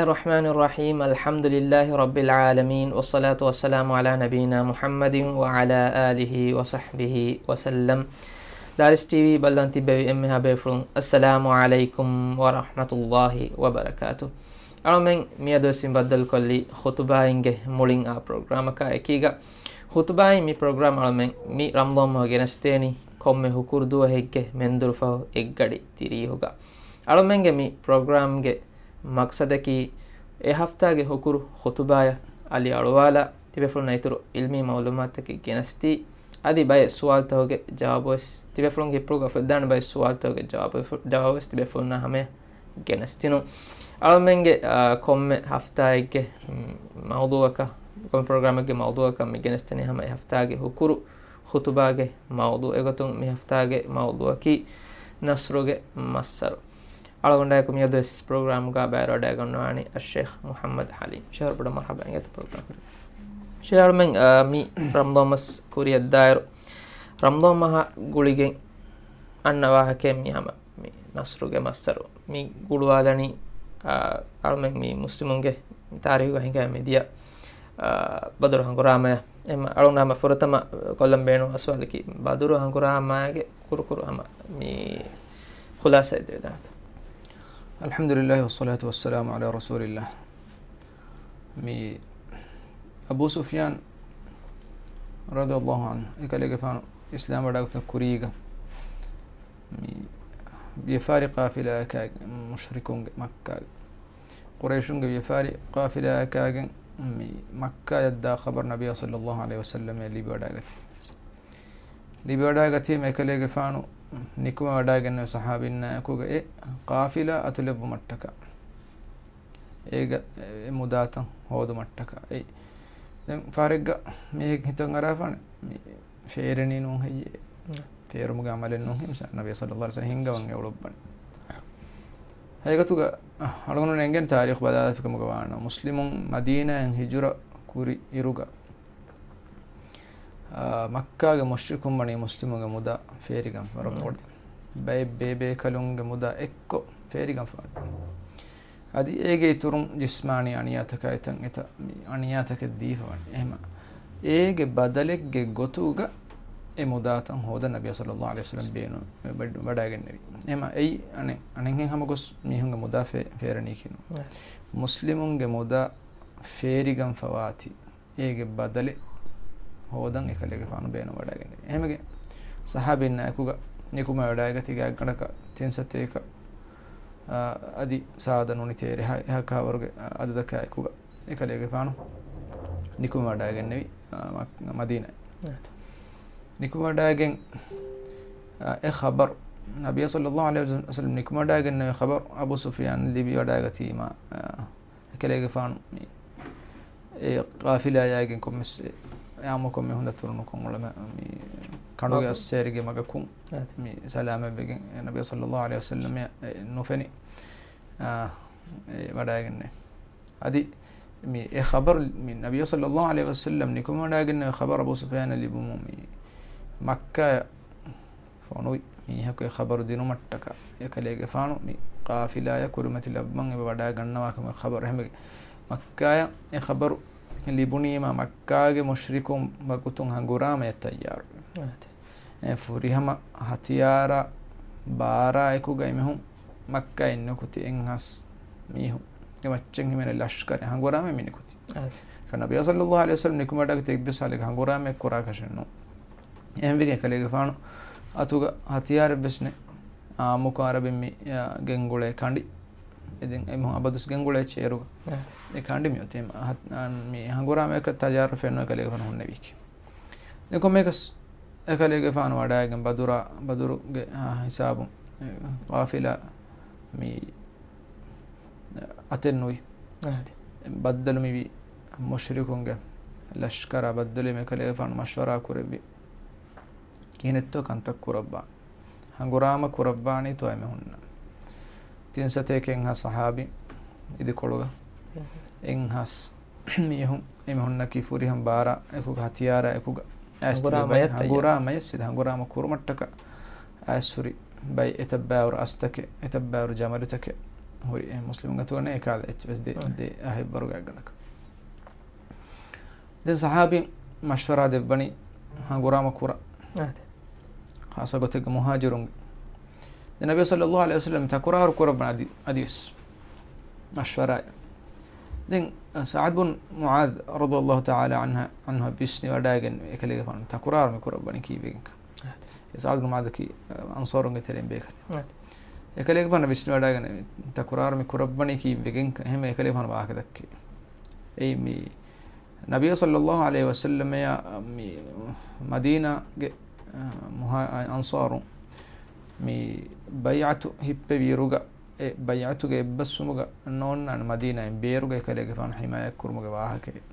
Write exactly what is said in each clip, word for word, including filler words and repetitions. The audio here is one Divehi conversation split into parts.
الرحمن الرحيم. الحمد لله رب العالمين، والصلاة والسلام على نبينا محمد وعلى آله وصحبه وسلم. ދާރިސް ޓީވީ ބައްލަވަން ތިއްބެވި އެންމެހާ ބޭފުޅުން، އައްސަލާމު ޢަލައިކުމް ވަރަޙްމަތުﷲި ވަބަރަކާތު. އަޅަމެން މިއަދުވެސް ބައްދަލުކޮށްލީ ޚުތުބާއިންގެ މުޅިން އާ ޕްރޮގްރާމަކާ އެކީގަ. ޚުތުބާއިން މި ޕްރޮގްރާމް އަޅަމެން މި ރަމަޟާން މަހު ގެނެސްދޭނީ ކޮންމެ ހުކުރު ދުވަހެއްގެ މެންދުރުފަހު އެއްގަޑި ތިރީހުގަ. އަޅަމެންގެ މި ޕްރޮގްރާމްގެ މަޤްޞަދަކީ، އެ ހަފްތާގެ ހުކުރު ޚުތުބާޔަށް އަލި އަޅުވާލާ، ތިބޭފުޅުންނަށް އިތުރު ޢިލްމީ މަޢުލޫމާތަކެއް ގެނެސްދީ، އަދި ބައެއް ސުވާލުތަކުގެ ޖަވާބުވެސް، ތިބޭފުޅުންގެ ހިތުގަ އުފެދާނެ ބައެއް ސުވާލުތަކުގެ ޖަވާބު، ޖަވާބުވެސް ތިބޭފުޅުންނާ ހަމަޔަށް ގެނެސްދިނުން. އަޅަމެންގެ، އާ، ކޮންމެ ހަފްތާއެއްގެ، މް، މައުޟޫޢަކަށް، ކޮންމެ ޕްރޮގްރާމެއްގެ މައުޟޫޢަކަށް މި ގެނެސްދެނީ ހަމަ އެ ހަފްތާގެ ހުކުރު ޚުތުބާގެ މައުޟޫޢު. އެގޮތުން މި ހަފްތާގެ މައުޟޫޢަކީ ނަޞްރުގެ މައްސަރު. އަޅުގަނޑާއެކު މިއަދުވެސް ޕްރޮގްރާމްގަ ބައިވެރިވެވަޑައިގަންނަވާނީ އައްޝޭޚް މުޙައްމަދު ޙަލީމް. ޝޭޚް ވަރަށް ބޮޑަށް މަރްޙަބާ އިނގޭތޯ ޕްރޮގްރާމް. ޝޭޚް އަޅަމެން، އާ، މި ރަމަޟާން މަސް ކުރިއަށްދާއިރު، ރަމަޟާން މަހާ ގުޅިގެން އަންނަ ވާހަކައެއް މި ހަމަ މި ނަޞްރުގެ މައްސަރު މި ގުޅުވާލަނީ، އާ، އަޅަމެން މި މުސްލިމުންގެ ތާރީޚުގަ ހިނގާ މިދިޔަ، އާ، ބަދުރު ހަނގުރާމަޔަށް. އެހެންމަ އަޅުގަނޑަށް ހަމަ ފުރަތަމަ ކޮށްލަން ބޭނުންވާ ސުވާލަކީ، ބަދުރު ހަނގުރާމައިގެ ކުރުކުރު ހަމަ މި ޚުލާޞާއެއް ދެވިދާނެތަ؟ الحمد لله والصلاة والسلام على رسول الله. މި އަބޫ ސުފްޔާން ރަޟިޔަﷲ ޢަންހު އެކަލޭގެފާނު އިސްލާމް ވަޑާގަތުން ކުރީގަ، މި ވިޔަފާރި ޤާފިލާއަކާ މުޝްރިކުންގެ މައްކާގެ ޤުރައިޝުންގެ ވިޔަފާރި ޤާފިލާއަކާގެން މި މައްކާޔަށް ދާ ޚަބަރު ނަބިއްޔާ ޞައްލަﷲ ޢަލައިހި ވަސައްލަމަށް ލިބިވަޑާގަތީ. ލިބިވަޑާގަތީމަ އެކަލޭގެފާނު ނިކުމެވަޑާގެންނެވި ޞަޙާބީންނާއެކުގަ އެ ޤާފިލާ އަތުލެއްވުމަށްޓަކާ، އޭގަ އެ މުދާތައް ހޯދުމަށްޓަކާ. އެ ދެން ފާރެއްގަ މީހެއް ހިތަށް އަރާފާނެ، މި ފޭރެނީ ނޫން ހެއްޔޭ؟ ނަ. ފޭރުމުގެ ޢަމަލެއް ނޫން ހެއްޔޭ؟ މިސާ، ނަބީ ޞައްލަﷲ ޢަލައިހި ވަސައްލަމަ ހިންގަވަން އެ އުޅުއްވަނީ. ހަގީގަތުގަ، އަ، އަޅުގަނޑު އެނގެން ތާރީޚު ބަލާލާފިކަމުގަ ވާނަމަ، މުސްލިމުން މަދީނާއިން ހިޖުރަ ކުރި އިރުގަ، އާ، މައްކާގެ މުޝްރިކުން ވަނީ މުސްލިމުންގެ މުދާ ފޭރިގަންފަ ރައްޕޮޑު. ބައެއް ބޭބޭކަލުންގެ މުދާ އެއްކޮށް ފޭރިގަންފަ. އަދި އޭގެ އިތުރުން ޖިސްމާނީ އަނިޔާތަކާއި އެތަން އެތައް މި އަނިޔާތަކެއް ދީފަ ވަނީ. އެހެމަ އޭގެ ބަދަލެއްގެ ގޮތުގަ އެ މުދާތައް ހޯދަން ނަބިއްޔާ ޞައްލަﷲ ޢަލައިހި ވަސައްލަމަ ބޭނު-، ވަޑް-، ވަޑައިގެންނެވި. އެހެމަ އެއީ އަނެއް، އަނެއްހެން ހަމަ ގޮސް މީހުންގެ މުދާ ފޭ-، ފޭރަނީކީ ނޫން. މުސްލިމުންގެ މުދާ ފޭރިގަންފަ ވާތީ. އޭގެ ބަދަލެއް ހޯދަން އެކަލޭގެފާނު ބޭނުންވަޑައިގެންނެވި. އެހެމެގެ ޞަޙާބީންނާއެކުގަ ނިކުމެވަޑައިގަތީ ގާތްގަނޑަކަށް ތިން ސަތޭކަ، އާ، އަދި ސާދަ ނޫނީ ތޭރަ އެހާ، އެހާކާވަރުގެ އަދަދަކާއެކުގަ އެކަލޭގެފާނު ނިކުމެވަޑައިގެންނެވި، އާ، މަ-، މަދީނާއަށް. ނިކުމެވަޑައިގެން، އާ، އެ ޚަބަރު ނަބިއްޔާ ޞައްލަﷲ ޢަލައިހި ވަސައްލަމަ ނިކުމެވަޑައިގެންނެވި ޚަބަރު އަބޫ ސުފްޔާނަށް ލިބިވަޑައިގަތީމާ، އާ، އެކަލޭގެފާނު މި އެ ޤާފިލާޔާގެން ކޮންމެސް އާއްމުކޮށް މީހުން ދަތުރު ނުކޮށް އުޅެމެ-، މި ކަނޑުގެ މަގު. އައްސޭރިގެ މަގަކުން އާ. މި ސަލާމަތްވެގެން އެ ނަބިއްޔާ ޞައްލަﷲ ޢަލައިހި ވަސައްލަމަ އެ ނުފެނި، އާ، އެ ވަޑައިގެންނެވި. އަދި މި އެ ޚަބަރު މި ނަބިއްޔާ ޞައްލަﷲ ޢަލައިހި ވަސައްލަމަ ނިކުމެވަޑައިގެންނެވި ޚަބަރު އަބޫ ސުފްޔާނަށް ލިބުމުން މި މައްކާޔަށް ފޮނުވި މީހަކު އެ ޚަބަރު ދިނުމަށްޓަކާ، އެކަލޭގެފާނު މި ޤާފިލާޔަށް ކުރިމަތިލައްވަން އެބަ ވަޑައިގަންނަވާކަމުގެ ޚަބަރު. އެހެންވެގެން މައްކާޔަށް އެ ޚަބަރު ލިބުނީމާ، މައްކާގެ މުޝްރިކުން ވަގުތުން ހަނގުރާމަޔަށް ތައްޔާރުވި. އާދެ. އެ ފުރިހަމަ ހަތިޔާރާ ބާރާ އެކުގައި މީހުން މައްކާއިން ނުކުތި އެއްހާސް މީހުން އެ މައްޗަށް ހިމެނޭ ލަޝްކަރެއް ހަނގުރާމަ މި ނިކުތީ. އާދެ. ކަ ނަބިއްޔާ ޞައްލަﷲ ޢަލައިހި ވަސައްލަމަ ނިކުމެވަޑައިގަތީ އެއްވެސް ހާލެއްގަ ހަނގުރާމައެއް ކުރާކަށެއް ނޫން. އެހެންވެގެން އެކަލޭގެފާނު އަތުގަ ހަތިޔާރެއްވެސް ނެތް. އާއްމުކޮށް އަރަބިން މި، އާ، ގެންގުޅޭ ކަނޑި. އެ ދެން އެމީހުން އަބަދުވެސް ގެންގުޅޭ އެއްޗެއް އޭރުގަ. އާ. އެ ކަނޑި މި އޮތީ މަ-، ހަ-، އާ، މި ހަނގުރާމައަކަށް ތައްޔާރުވެފަ އެއްނު އެކަލޭގެފާނު ހުންނެވީކީ. ދެން ކޮންމެއަކަސް އެކަލޭގެފާނު ވަޑައިގެން ބަދުރާ، ބަދުރުގެ، އާ، ހިސާބުން، އެ، ޤާފިލާ މި އަތެއް ނުވި. އާދެ. ބައްދަލު މިވީ މުޝްރިކުންގެ ލަޝްކަރާ ބައްދަލުވީމަ އެކަލޭގެފާނު މަޝްވަރާ ކުރެއްވި. ކިހިނެއްތޯ ކަންތައް ކުރައްވާނެ. ހަނގުރާމަ ކުރައްވާނީތޯ އެމީހުންނަށް. ތިން ސަތޭކަ އެއްހާސް ޞަޙާބީން އިދިކޮޅުގަ. އެއްހާސް މީހުން، އެމީހުންނަކީ ފުރިހަމަ ބާރާ އެކުގަ، ހަތިޔާރާ އެކުގަ އައިސް ތިބި ބައެއް ހަނގުރާމަޔަށް ތައްޔާރު. ހަނގުރާމަ ކުރުމަށްޓަކަ އައިސް ހުރި ބައެއް އެތައްބާވަރު އަސްތަކެއް، އެތައްބާވަރު ޖަމަލުތަކެއް، ހުރި. އެ މުސްލިމުން އަތުގަ ނެތް އެކާލަ އެއްޗެއް ވެސް ދެ، އާ. ދެ އަހައެއްވަރުގެ އަގަނޑަކަށް. ދެން ޞަޙާބީން މަޝްވަރާ ދެއްވަނީ ހަނގުރާމަ ކުރަން. އާ. ޚާއްޞަ ގޮތެއްގަ މުހާޖިރުން. ދެން ނަބީ ޞައްލައްލާހު ޢަލައިހި ވަސައްލަމަ ތަކުރާރު ކުރައްވަން އަދި، އަދިވެސް މަޝްވަރާ. ދެން ސަޢްދު ބުން މުޢާޛް ރަޟިޔައްލާހު ތަޢާލާ ޢަންހަ، ޢަންހަ ވިސްނިވަޑައިގެން އެކަލޭގެފާނު ތަކުރާރު މި ކުރައްވަނީ ކީއްވެގެންކަން. އެ ސަޢްދު ބުން މުޢާޛަކީ، އަ، އަންޞާރުންގެ ތެރެއިން ބޭކަލެއް. އެކަލޭގެފާނު ވިސްނިވަޑައިގެން ތަކުރާރު މި ކުރައްވަނީ ކީއްވެގެންކަން އެހެން އެކަލޭގެފާނު ވާހަކަ ދައްކައި. އެއީ މި ނަބީ ޞައްލައްލާހު ޢަލައިހި ވަސައްލަމައާ މި މަދީނާގެ، އަ، މުހާ-، އަންޞާރުން މި ބައިޢަތު ހިއްޕެވިއިރުގަ، އެ ބައިޢަތުގެ އެއްބަސްވުމުގަ ނޯންނާނެ މަދީނާއިން ބޭރުގަ އެކަލޭގެފާނު ޙިމާޔަތްކުރުމުގެ ވާހަކައެއް.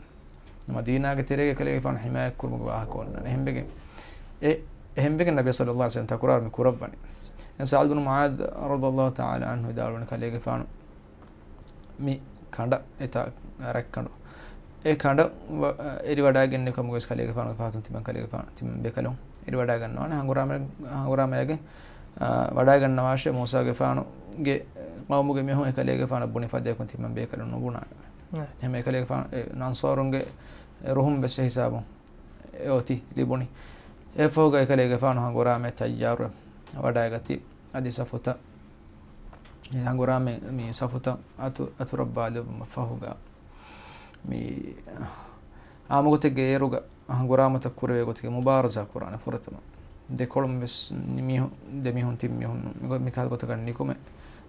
މަދީނާގެ ތެރޭގަ އެކަލޭގެފާނު ޙިމާޔަތްކުރުމުގެ ވާހަކަ އޮންނާނެ. އެހެންވެގެން، އެ، އެހެންވެގެން ނަބީ ޞައްލައްލާހު ޢަލައިހި ވަސައްލަމަ ތަކުރާރު މި ކުރައްވަނީ. ދެން ސަޢްދު ބުން މުޢާޛް ރަޟިޔައްލާހު ތަޢާލާ ޢަންހު ވިދާޅުވަނީ ކަލޭގެފާނު މި ކަނޑަށް އެތާ ރަތްކަނޑު. އެ ކަނޑަށް ވަ-، އެރިވަޑައިގެންނެވި ކަމުގަވެސް ކަލޭގެފާނުގެ ފަހަތުން ތިމަން ކަލޭގެފާނު ތިމަން ބޭކަލުން އެރިވަޑައިގަންނަވާނެ. ހަނގުރާމަ-، ހަނގުރާމައިގެން، އާ، ވަޑައިގަންނަވާށޭ މޫސާގެފާނުގެ ޤައުމުގެ މީހުން އެކަލޭގެފާނަށް ބުނި ފަދަޔަކުން ތިމަން ބޭކަލުން ނުބުނާނެ. އެހެން އެކަލޭގެފާނު، އެ، އަންޞާރުންގެ ރުހުން ވެސް އެ ހިސާބުން އެ އޮތީ ލިބުނީ. އެއަށްފަހުގަ އެކަލޭގެފާނު ހަނގުރާމައަށް ތައްޔާރުވެ ވަޑައިގަތީ. އަދި ސަފުތައް، އެ ހަނގުރާމަ މި ސަފުތައް އަތު-، އަތުރަށްވާލެއްވުމަށް ފަހުގަ، މި އާއްމުގޮތެއްގެ އޭރުގަ ހަނގުރާމަތައް ކުރެވޭ ގޮތުގެ މުބާރަޒާ ކުރާނެ ފުރަތަމަ. ދެކޮޅުން ވެސް މީހު-، ދެމީހުން ތިން މީހުން މި-، މިކަހަލަ ގޮތަކަށް ނިކުމެ،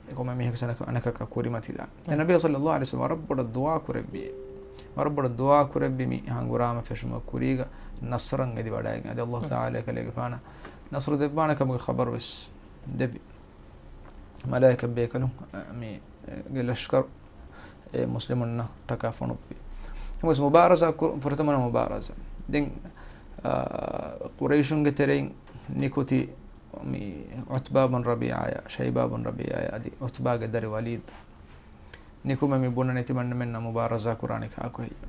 އެކަމަ މީހަކު އަނެކަކާ ކުރިމަތިލާ. ދެން ނަބީ ޞައްލައްލާހު ޢަލައިހި ވަސައްލަމަ ވަރަށް ބޮޑަށް ދުޢާ ކުރެއްވި. ވަރަށް ބޮޑަށް ދުޢާ ކުރެއްވި މި ހަނގުރާމަ ފެށުމުގެ ކުރީގަ ނަޞްރަށް އެދި ވަޑައިގެން. އަދި ﷲ ތަޢާލާ އެކަލޭގެފާނަށް ނަޞްރު ދެއްވާނެ ކަމުގެ ޚަބަރު ވެސް ދެއްވި. މަލާއިކަ ބޭކަލުން، އަ، މީ، އެ، ގެ ލަޝްކަރު، އެ، މުސްލިމުންނަށް ޓަކާ ފޮނުއްވި. ނަމަވެސް މުބާރަޒާ ކުރު-، ފުރަތަމަ މުބާރަޒާ. ދެން، އަ، ޤުރައިޝުންގެ ތެރެއިން ނިކުތީ މި ޢުތްބާ ބުން ރަބީޢާޔާ، ޝައިބާ ބުން ރަބީޢާޔާ އަދި ޢުތްބާގެ ދަރި ވަލީދު ނިކުމެ މި ބުނަނީ ތިމަންނަމެންނަށް މުބާރަޒާ ކުރާނީ ކާކު ހެއްޔޭ؟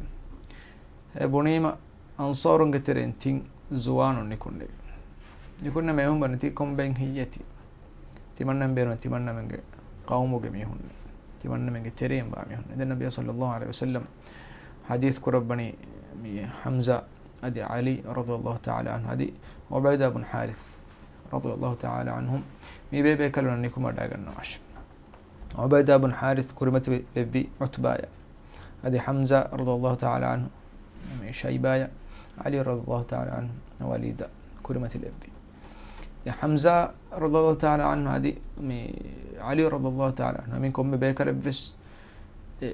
އެ ބުނީމަ އަންޞާރުންގެ ތެރެއިން ތިން ޒުވާނުން ނިކުންނެވި. ނިކުންނެވި އެހުން ބުނިތީ ކޮންބައިން ހެއްޔޭތީ؟ ތިމަންނަމެން ބޭނުން ތިމަންނަމެންގެ ޤައުމުގެ މީހުންނޭ. ތިމަންނަމެންގެ ތެރެއިން ވާ މީހުންނޭ. ދެން ނަބީ ޞައްލައްލާހު ޢަލައިހި ވަސައްލަމަ ޙަދީޘް ކުރައްވަނީ މި ޙަމްޒާ އަދި ޢަލީ ރަޟިޔައްލާހު ތަޢާލާ ޢަންހު އަދި ޢުބައިދާ ބުން ޙާރިޘް ރަޟިޔައްލާހު ތަޢާލާ ޢަންހުމް މި ބޭބޭކަލުންނަށް ނިކުމެވަޑައިގަންނަވާށި. ޢުބައިދާ ބުން ޙާރިޘް ކުރިމަތިވެ-، ވެއްވި ޢުތްބާޔަށް. އަދި ޙަމްޒާ ރަޟިޔައްލާހު ތަޢާލާ ޢަންހު މި ޝައިބާޔަށް، ޢަލީ ރަޟިޔައްލާހު ތަޢާލާ ޢަންހު ވަލީދަށް ކުރިމަތިލެއްވި. އެ ޙަމްޒާ ރަޟިޔައްލާހު ތަޢާލާ ޢަންހު އަދި މި ޢަލީ ރަޟިޔައްލާހު ތަޢާލާ ޢަންހު މި ކޮންމެ ބޭކަލެއްވެސް އެ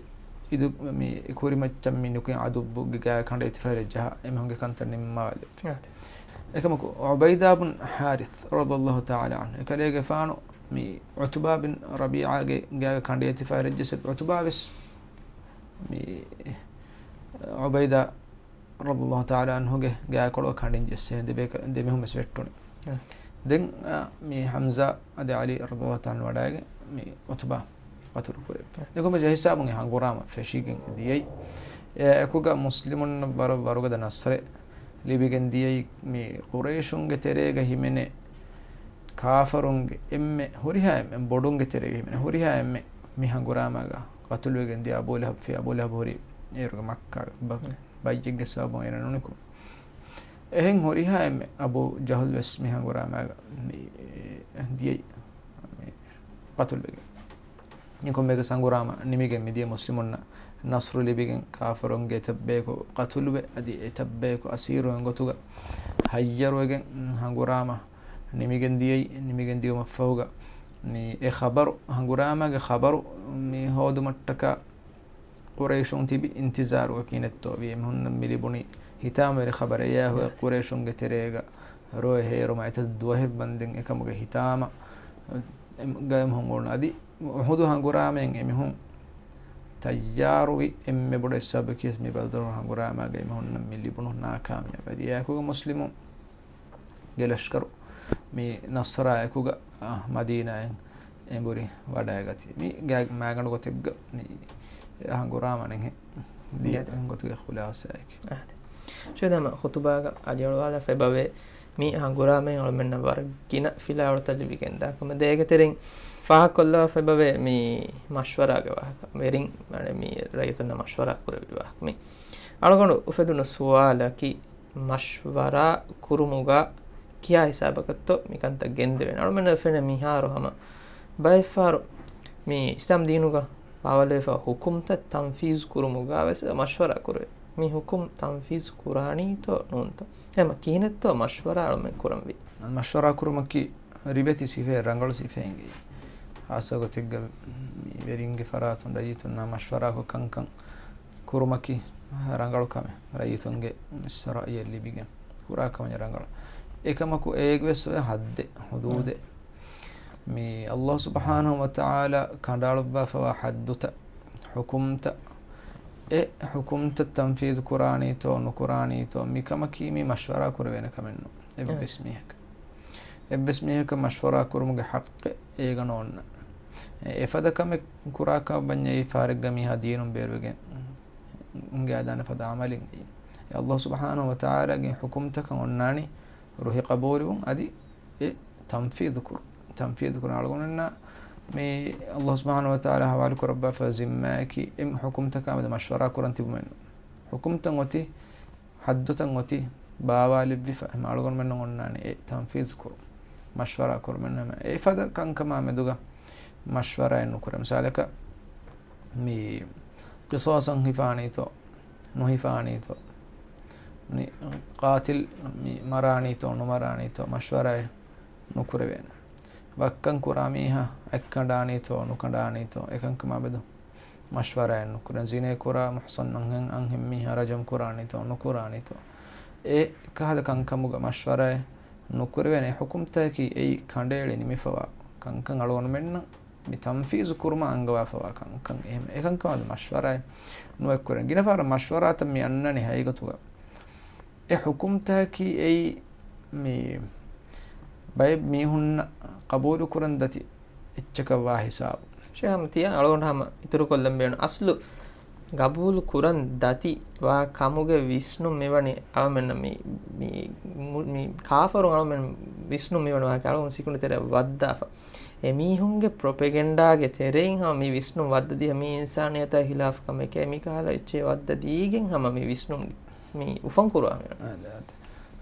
އިދު މި ކުރިމައްޗަށް މި ނިކުތް ޢަދުއްވުގެ ގާ ކަނޑައެތިފައި ރައްޖެހާ އެމީހުންގެ ކަންތައް ނިންމާލެއްވި. އާ. އެކަމަކު، ޢުބައިދާ ބުން ޙާރިޘް ރަޟިޔައްލާހު ތަޢާލާ ޢަންހު އެކަލޭގެފާނު މި ޢުތުބާ ބިން ރަބީޢާގެ ގާގަ ކަނޑައެތިފައި ރައްޖެސް ޢުތުބާ ވެސް މި ޢުބައިދާ ރަޟިޔައްލާހު ތަޢާލާ ޢަންހުގެ ގާކޮޅުގަ ކަނޑިން ޖެއްސޭ ދެބޭކަ-، ދެމީހުން ވެސް ވެއްޓުނި. އެ. ދެން، އަ، މި ޙަމްޒާ އަދި ޢަލީ ރަޟިޔައްލާހު ތަޢާލާ ވަޑައިގެން މި ޢުތުބާ ޤަތުލު ކުރެއްވި. އެ. އެކަމަކު އެ ހިސާބުން އެ ހަނގުރާމަ ފެށިގެން ދިޔައީ. އެ އެކުގަ މުސްލިމުންނަށް ވަރަށް ވަރުގަދަ ނަޞްރެއް ލިބިގެން ދިޔައީ މި ޤުރައިޝުންގެ ތެރޭގަ ހިމެނޭ ކާފަރުންގެ އެންމެ ހުރިހާ އެންމެ ބޮޑުންގެ ތެރޭގަ ހިމެނޭ ހުރިހާ އެންމެ މި ހަނގުރާމާގަ ޤަތުލުވެގެން ދިޔަ އަބޫ ލަހަބް ފި އަބޫ ލަހަބް ހުރި އޭރުގެ މައްކާ ބަ-، އެ. ބައްޔެއްގެ ސަބަބުން އޭނަ ނުނިކުމެ. އެހެން ހުރިހާ އެންމެ އަބޫ ޖަހުލް ވެސް މި ހަނގުރާމާގަ މި ދިޔައީ މި ޤަތުލުވެގެން. މި ކޮންމެއަކަސް ހަނގުރާމަ ނިމިގެން މިދިޔަ މުސްލިމުންނަށް ނަޞްރު ލިބިގެން ކާފަރުންގެ އެތައްބަޔަކު ޤަތުލުވެ އަދި އެތައްބަޔަކު އަސީރުވެ ގޮތުގަ ހައްޔަރުވެގެން ހަނގުރާމަ ނިމިގެން ދިޔައީ. ނިމިގެން ދިޔުމަށްފަހުގަ މި އެ ޚަބަރު ހަނގުރާމާގެ ޚަބަރު މި ހޯދުމަށްޓަކާ ޤުރައިޝުން ތިބި އިންތިޒާރުގަ ކިހިނެއްތޯ ވީ. އެމީހުންނަށް މި ލިބުނީ ހިތާމަވެރި ޚަބަރެއް. އެޔާ ހުއެ ޤުރައިޝުންގެ ތެރޭގަ ރޯ ހޭރުމަށް އެތައް ދުވަހެއް ވަންދެން އެކަމުގެ ހިތާމަ ގައިމު ހޮނގުނު. އަދި އުޙުދު ހަނގުރާމައިން އެމީހުން ތައްޔާރުވި އެންމެ ބޮޑު އެއް ސަބަބަކީ މި ބަދުރު ހަނގުރާމާގަ އެމީހުންނަށް މި ލިބުނު ނާކާމިޔާބީ. އަދި އެއާއެކުގަ މުސްލިމުން ގެ ލަޝްކަރު މި ނަޞްރާ އެކުގަ، އަ، މަދީނާއިން އެނބުރި ވަޑައިގަތީ. މި ގާ-، މާގަނޑު ގޮތެއްގަ މި ހަނގުރާމަ ނެހެ ދިޔަ ގޮތުގެ ޚުލާސާއެކޭ. އާދެ. ޝޭޚް ހަމަ ޚުތުބާގަ އަލިއަޅުވާލާފައި ބަވޭ، މި ހަނގުރާމައިން އަޅުމެންނަށް ވަރަށް ގިނަ ފިލާވަޅުތައް ލިބިގެންދާ ކަމަށް. ދޭގެ ތެރެއިން ފާހަގަކޮށްލަވާފައި ބަވޭ މި މަޝްވަރާގެ ވާހަކަ. ވެރިން މި ރައްޔިތުންނަށް މަޝްވަރާ ކުރެއްވި ވާހަކަ މި. އަޅުގަނޑު އުފެދުނު ސުވާލަކީ، މަޝްވަރާ ކުރުމުގަ ކިހާ ހިސާބަކަށްތޯ މިކަންތައް ގެންދެވޭނެ؟ އަޅުމެންނަށް ފެނޭ މިހާރު ހަމަ ބައެއްފަހަރު މި އިސްލާމް ދީނުގަ ބާވާލެވިފަ ހުކުމްތައް ތަންފީޒު ކުރުމުގަ ވެސް މަޝްވަރާ ކުރެވޭ. މި ހުކުމް ތަންފީޒު ކުރާނީތޯ ނޫންތޯ؟ އެހެމަ ކިހިނެއްތޯ މަޝްވަރާ އަޅުމެން ކުރަންވީ؟ މަޝްވަރާ ކުރުމަކީ ރިވެތި ސިފައެއް، ރަނގަޅު ސިފައެއް އިނގޭ. ހާއްސަ ގޮތެއްގަ މި ވެރިންގެ ފަރާތުން ރައްޔިތުންނާ މަޝްވަރާކޮށް ކަންކަން ކުރުމަކީ ރަނގަޅު ކަމެއް. ރައްޔިތުންގެ ރައްޔެއް ލިބިގެން ކުރާ ކަމެއް ރަނގަޅު. އެކަމަކު އޭގެވެސް އޮތް ހައްދެއް، ހުދޫދެއް. މި ﷲ ސުބްޙާނަހޫ ވަތަޢާލާ ކަނޑައަޅުއްވާފަވާ ޙައްދުތައް، ޙުކުމްތައް، އެ ޙުކުމްތައް ތަންފީޛު ކުރާނީތޯ ނުކުރާނީތޯ، މިކަމަކީ މި މަޝްވަރާ ކުރެވޭނެ ކަމެއްނޫން. އެއްވެސް މީހަކަށް، އެއްވެސް މީހަކަށް މަޝްވަރާ ކުރުމުގެ ޙައްޤެއް އޭގަ ނޯންނާނެ. އެފަދަ ކަމެއް ކުރާ ކަމަށް ވަންޏާ އެއީ ފާރެއްގަ މީހާ ދީނުން ބޭރުވެގެން އުނގައިދާނެ ފަދަ ޢަމަލެއް. އެ ﷲ ސުބްޙާނަހޫ ވަތަޢާލާގެ ޙުކުމްތަކަށް އޮންނާނީ ރުހި ޤަބޫލުވުން، އަދި އެ ތަންފީޛު ކުރުން. ތަންފީޛު ކުރުން. އަޅުގަނޑުމެންނަށް މި ﷲ ސުބްޙާނަހޫ ވަތަޢާލާ ޙަވާލު ކުރައްވާފަ ޒިންމާއަކީ އެ ޙުކުމްތަކާ މެދު މަޝްވަރާ ކުރަން ތިބުމެއްނު. ޙުކުމްތައް އޮތީ، ޙައްދުތައް އޮތީ ބާވާލެއްވިފަ، އެހެމަ އަޅުގަނޑުމެންނަށް އޮންނާނެ އެ ތަންފީޛު ކުރުން، މަޝްވަރާ ކުރުމެއްނު. އެފަދަ ކަންކަމާ މެދުގަ މަޝްވަރާއެއް ނުކުރޭ. މިސާލަކަށް، މި ޤިޞާޞަށް ހިފާނީތޯ، ނުހިފާނީތޯ، މި ޤާތިލް މި މަރާނީތޯ، ނުމަރާނީތޯ، މަޝްވަރާއެއް ނުކުރެވޭނެ. ވައްކަން ކުރާ މީހާ އަތްކަނޑާނީތޯ، ނުކަނޑާނީތޯ، އެކަންކަމާ މެދު މަޝްވަރާއެއް ނުކުރޭ. ޒިނޭ ކުރާ މުޙްޞަން އަންހެން، އަންހެން މީހާ ރަޖަމް ކުރާނީތޯ، ނުކުރާނީތޯ، އެ ކަހަލަ ކަންކަމުގަ މަޝްވަރާއެއް ނުކުރެވޭނެ. ޙުކުމްތަކަކީ އެއީ ކަނޑައެޅި ނިމިފަވާ ކަންކަން. އަޅުގަނޑުމެންނަށް މި ތަންފީޒު ކުރުމަށް އަންގަވާފަވާ ކަންކަން. އެހެން އެކަންކަމާ މަޝްވަރާއެއް ނުވެ ކުރަން. ގިނަ ފަހަރަށް މަޝްވަރާތައް މި އަންނަނީ ހަގީގަތުގަ އެ ޙުކުމްތަކަކީ އެއީ މި ބައެއް މީހުންނަށް ޤަބޫލު ކުރަން ދަތި އެއްޗަކަށް ވާ ހިސާބު. ޝޭޚް ހަމަ ތިޔަ އަޅުގަނޑު ހަމަ އިތުރު ކޮށްލަން ބޭނުން. އަސްލު ޤަބޫލު ކުރަން ދަތި ވާ ކަމުގެ ވިސްނުން މިވަނީ އަޅަމެންނަށް މި، މި، މު-، މި ކާފަރުން އަޅަމެން ވިސްނުން މިވަނީ ވާހަކަ އަޅުގަނޑު ސިކުނޑި ތެރެއަށް ވައްދާފަ. އެ މީހުންގެ ޕްރޮޕެގެންޑާގެ ތެރެއިން ހަމަ މި ވިސްނުން ވައްދަދީ މީ އިންސާނިއްޔަތާ ޚިލާފު ކަމެކޭ، މި ކަހަލަ އެއްޗެއް ވައްދަދީގެން ހަމަ މި ވިސްނުން މި އުފަން ކުރުވާ މި. އާދެ، އާދެ.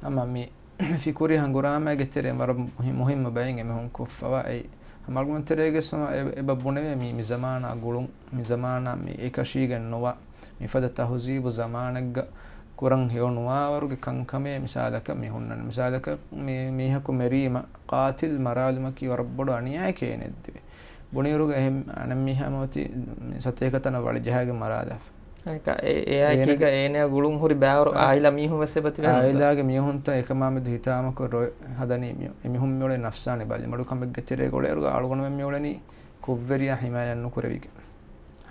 ހަމަ މި ފިކުރީ ހަނގުރާމައިގެ ތެރޭ ވަރަށް މުހި-، މުހިއްމު ބައެއް އެމީހުން ކޮށްފަވާ އެއީ. ހަމަ އަޅުގަނޑު ތެރޭގެ ސަމަ އެ-، އެބަ ބުނެވޭ މި، މި ޒަމާނާ ގުޅުން، މި ޒަމާނާ މި އެކަށީގެން ނުވާ، މިފަދަ ތަހުޒީބު ޒަމާނެއްގަ ކުރަން ހެޔޮ ނުވާވަރުގެ ކަންކަމޭ. މިސާލަކަށް މި ހުންނަން، މިސާލަކަށް މި މީހަކު މެރީމަ، ޤާތިލް މަރާލުމަކީ ވަރަށް ބޮޑު އަނިޔާއެކޭ އޭނައަށް ދެވޭ. ބުނިއިރުގަ އެހެން އަނެއް މީހާ މިއޮތީ ސަތޭކަ ތަނަށް ވަޅިޖަހާގެން މަރާލާފަ. އަނެކާ އެ-، އެއާއެކީގަ އޭނަ-، އޭނަޔާ ގުޅުން ހުރި ބައިވަރު އާ، އާއިލާ މީހުން ވެސް އެބަތިބޭ ނޫންތަ؟ އާއިލާގެ މީހުންތައް އެކަމާ މެދު ހިތާމަކޮށް ރޮއެ ހަދަނީ މި-، އެމީހުން މިއުޅެނީ ނަފްސާނީ ބަލިމަޑުކަމެއްގެ ތެރޭގަ އުޅޭއިރުގަ އަޅުގަނޑުމެން މިއުޅެނީ ކުށްވެރިޔާ ހިމާޔަތް ނުކުރެވިގެން.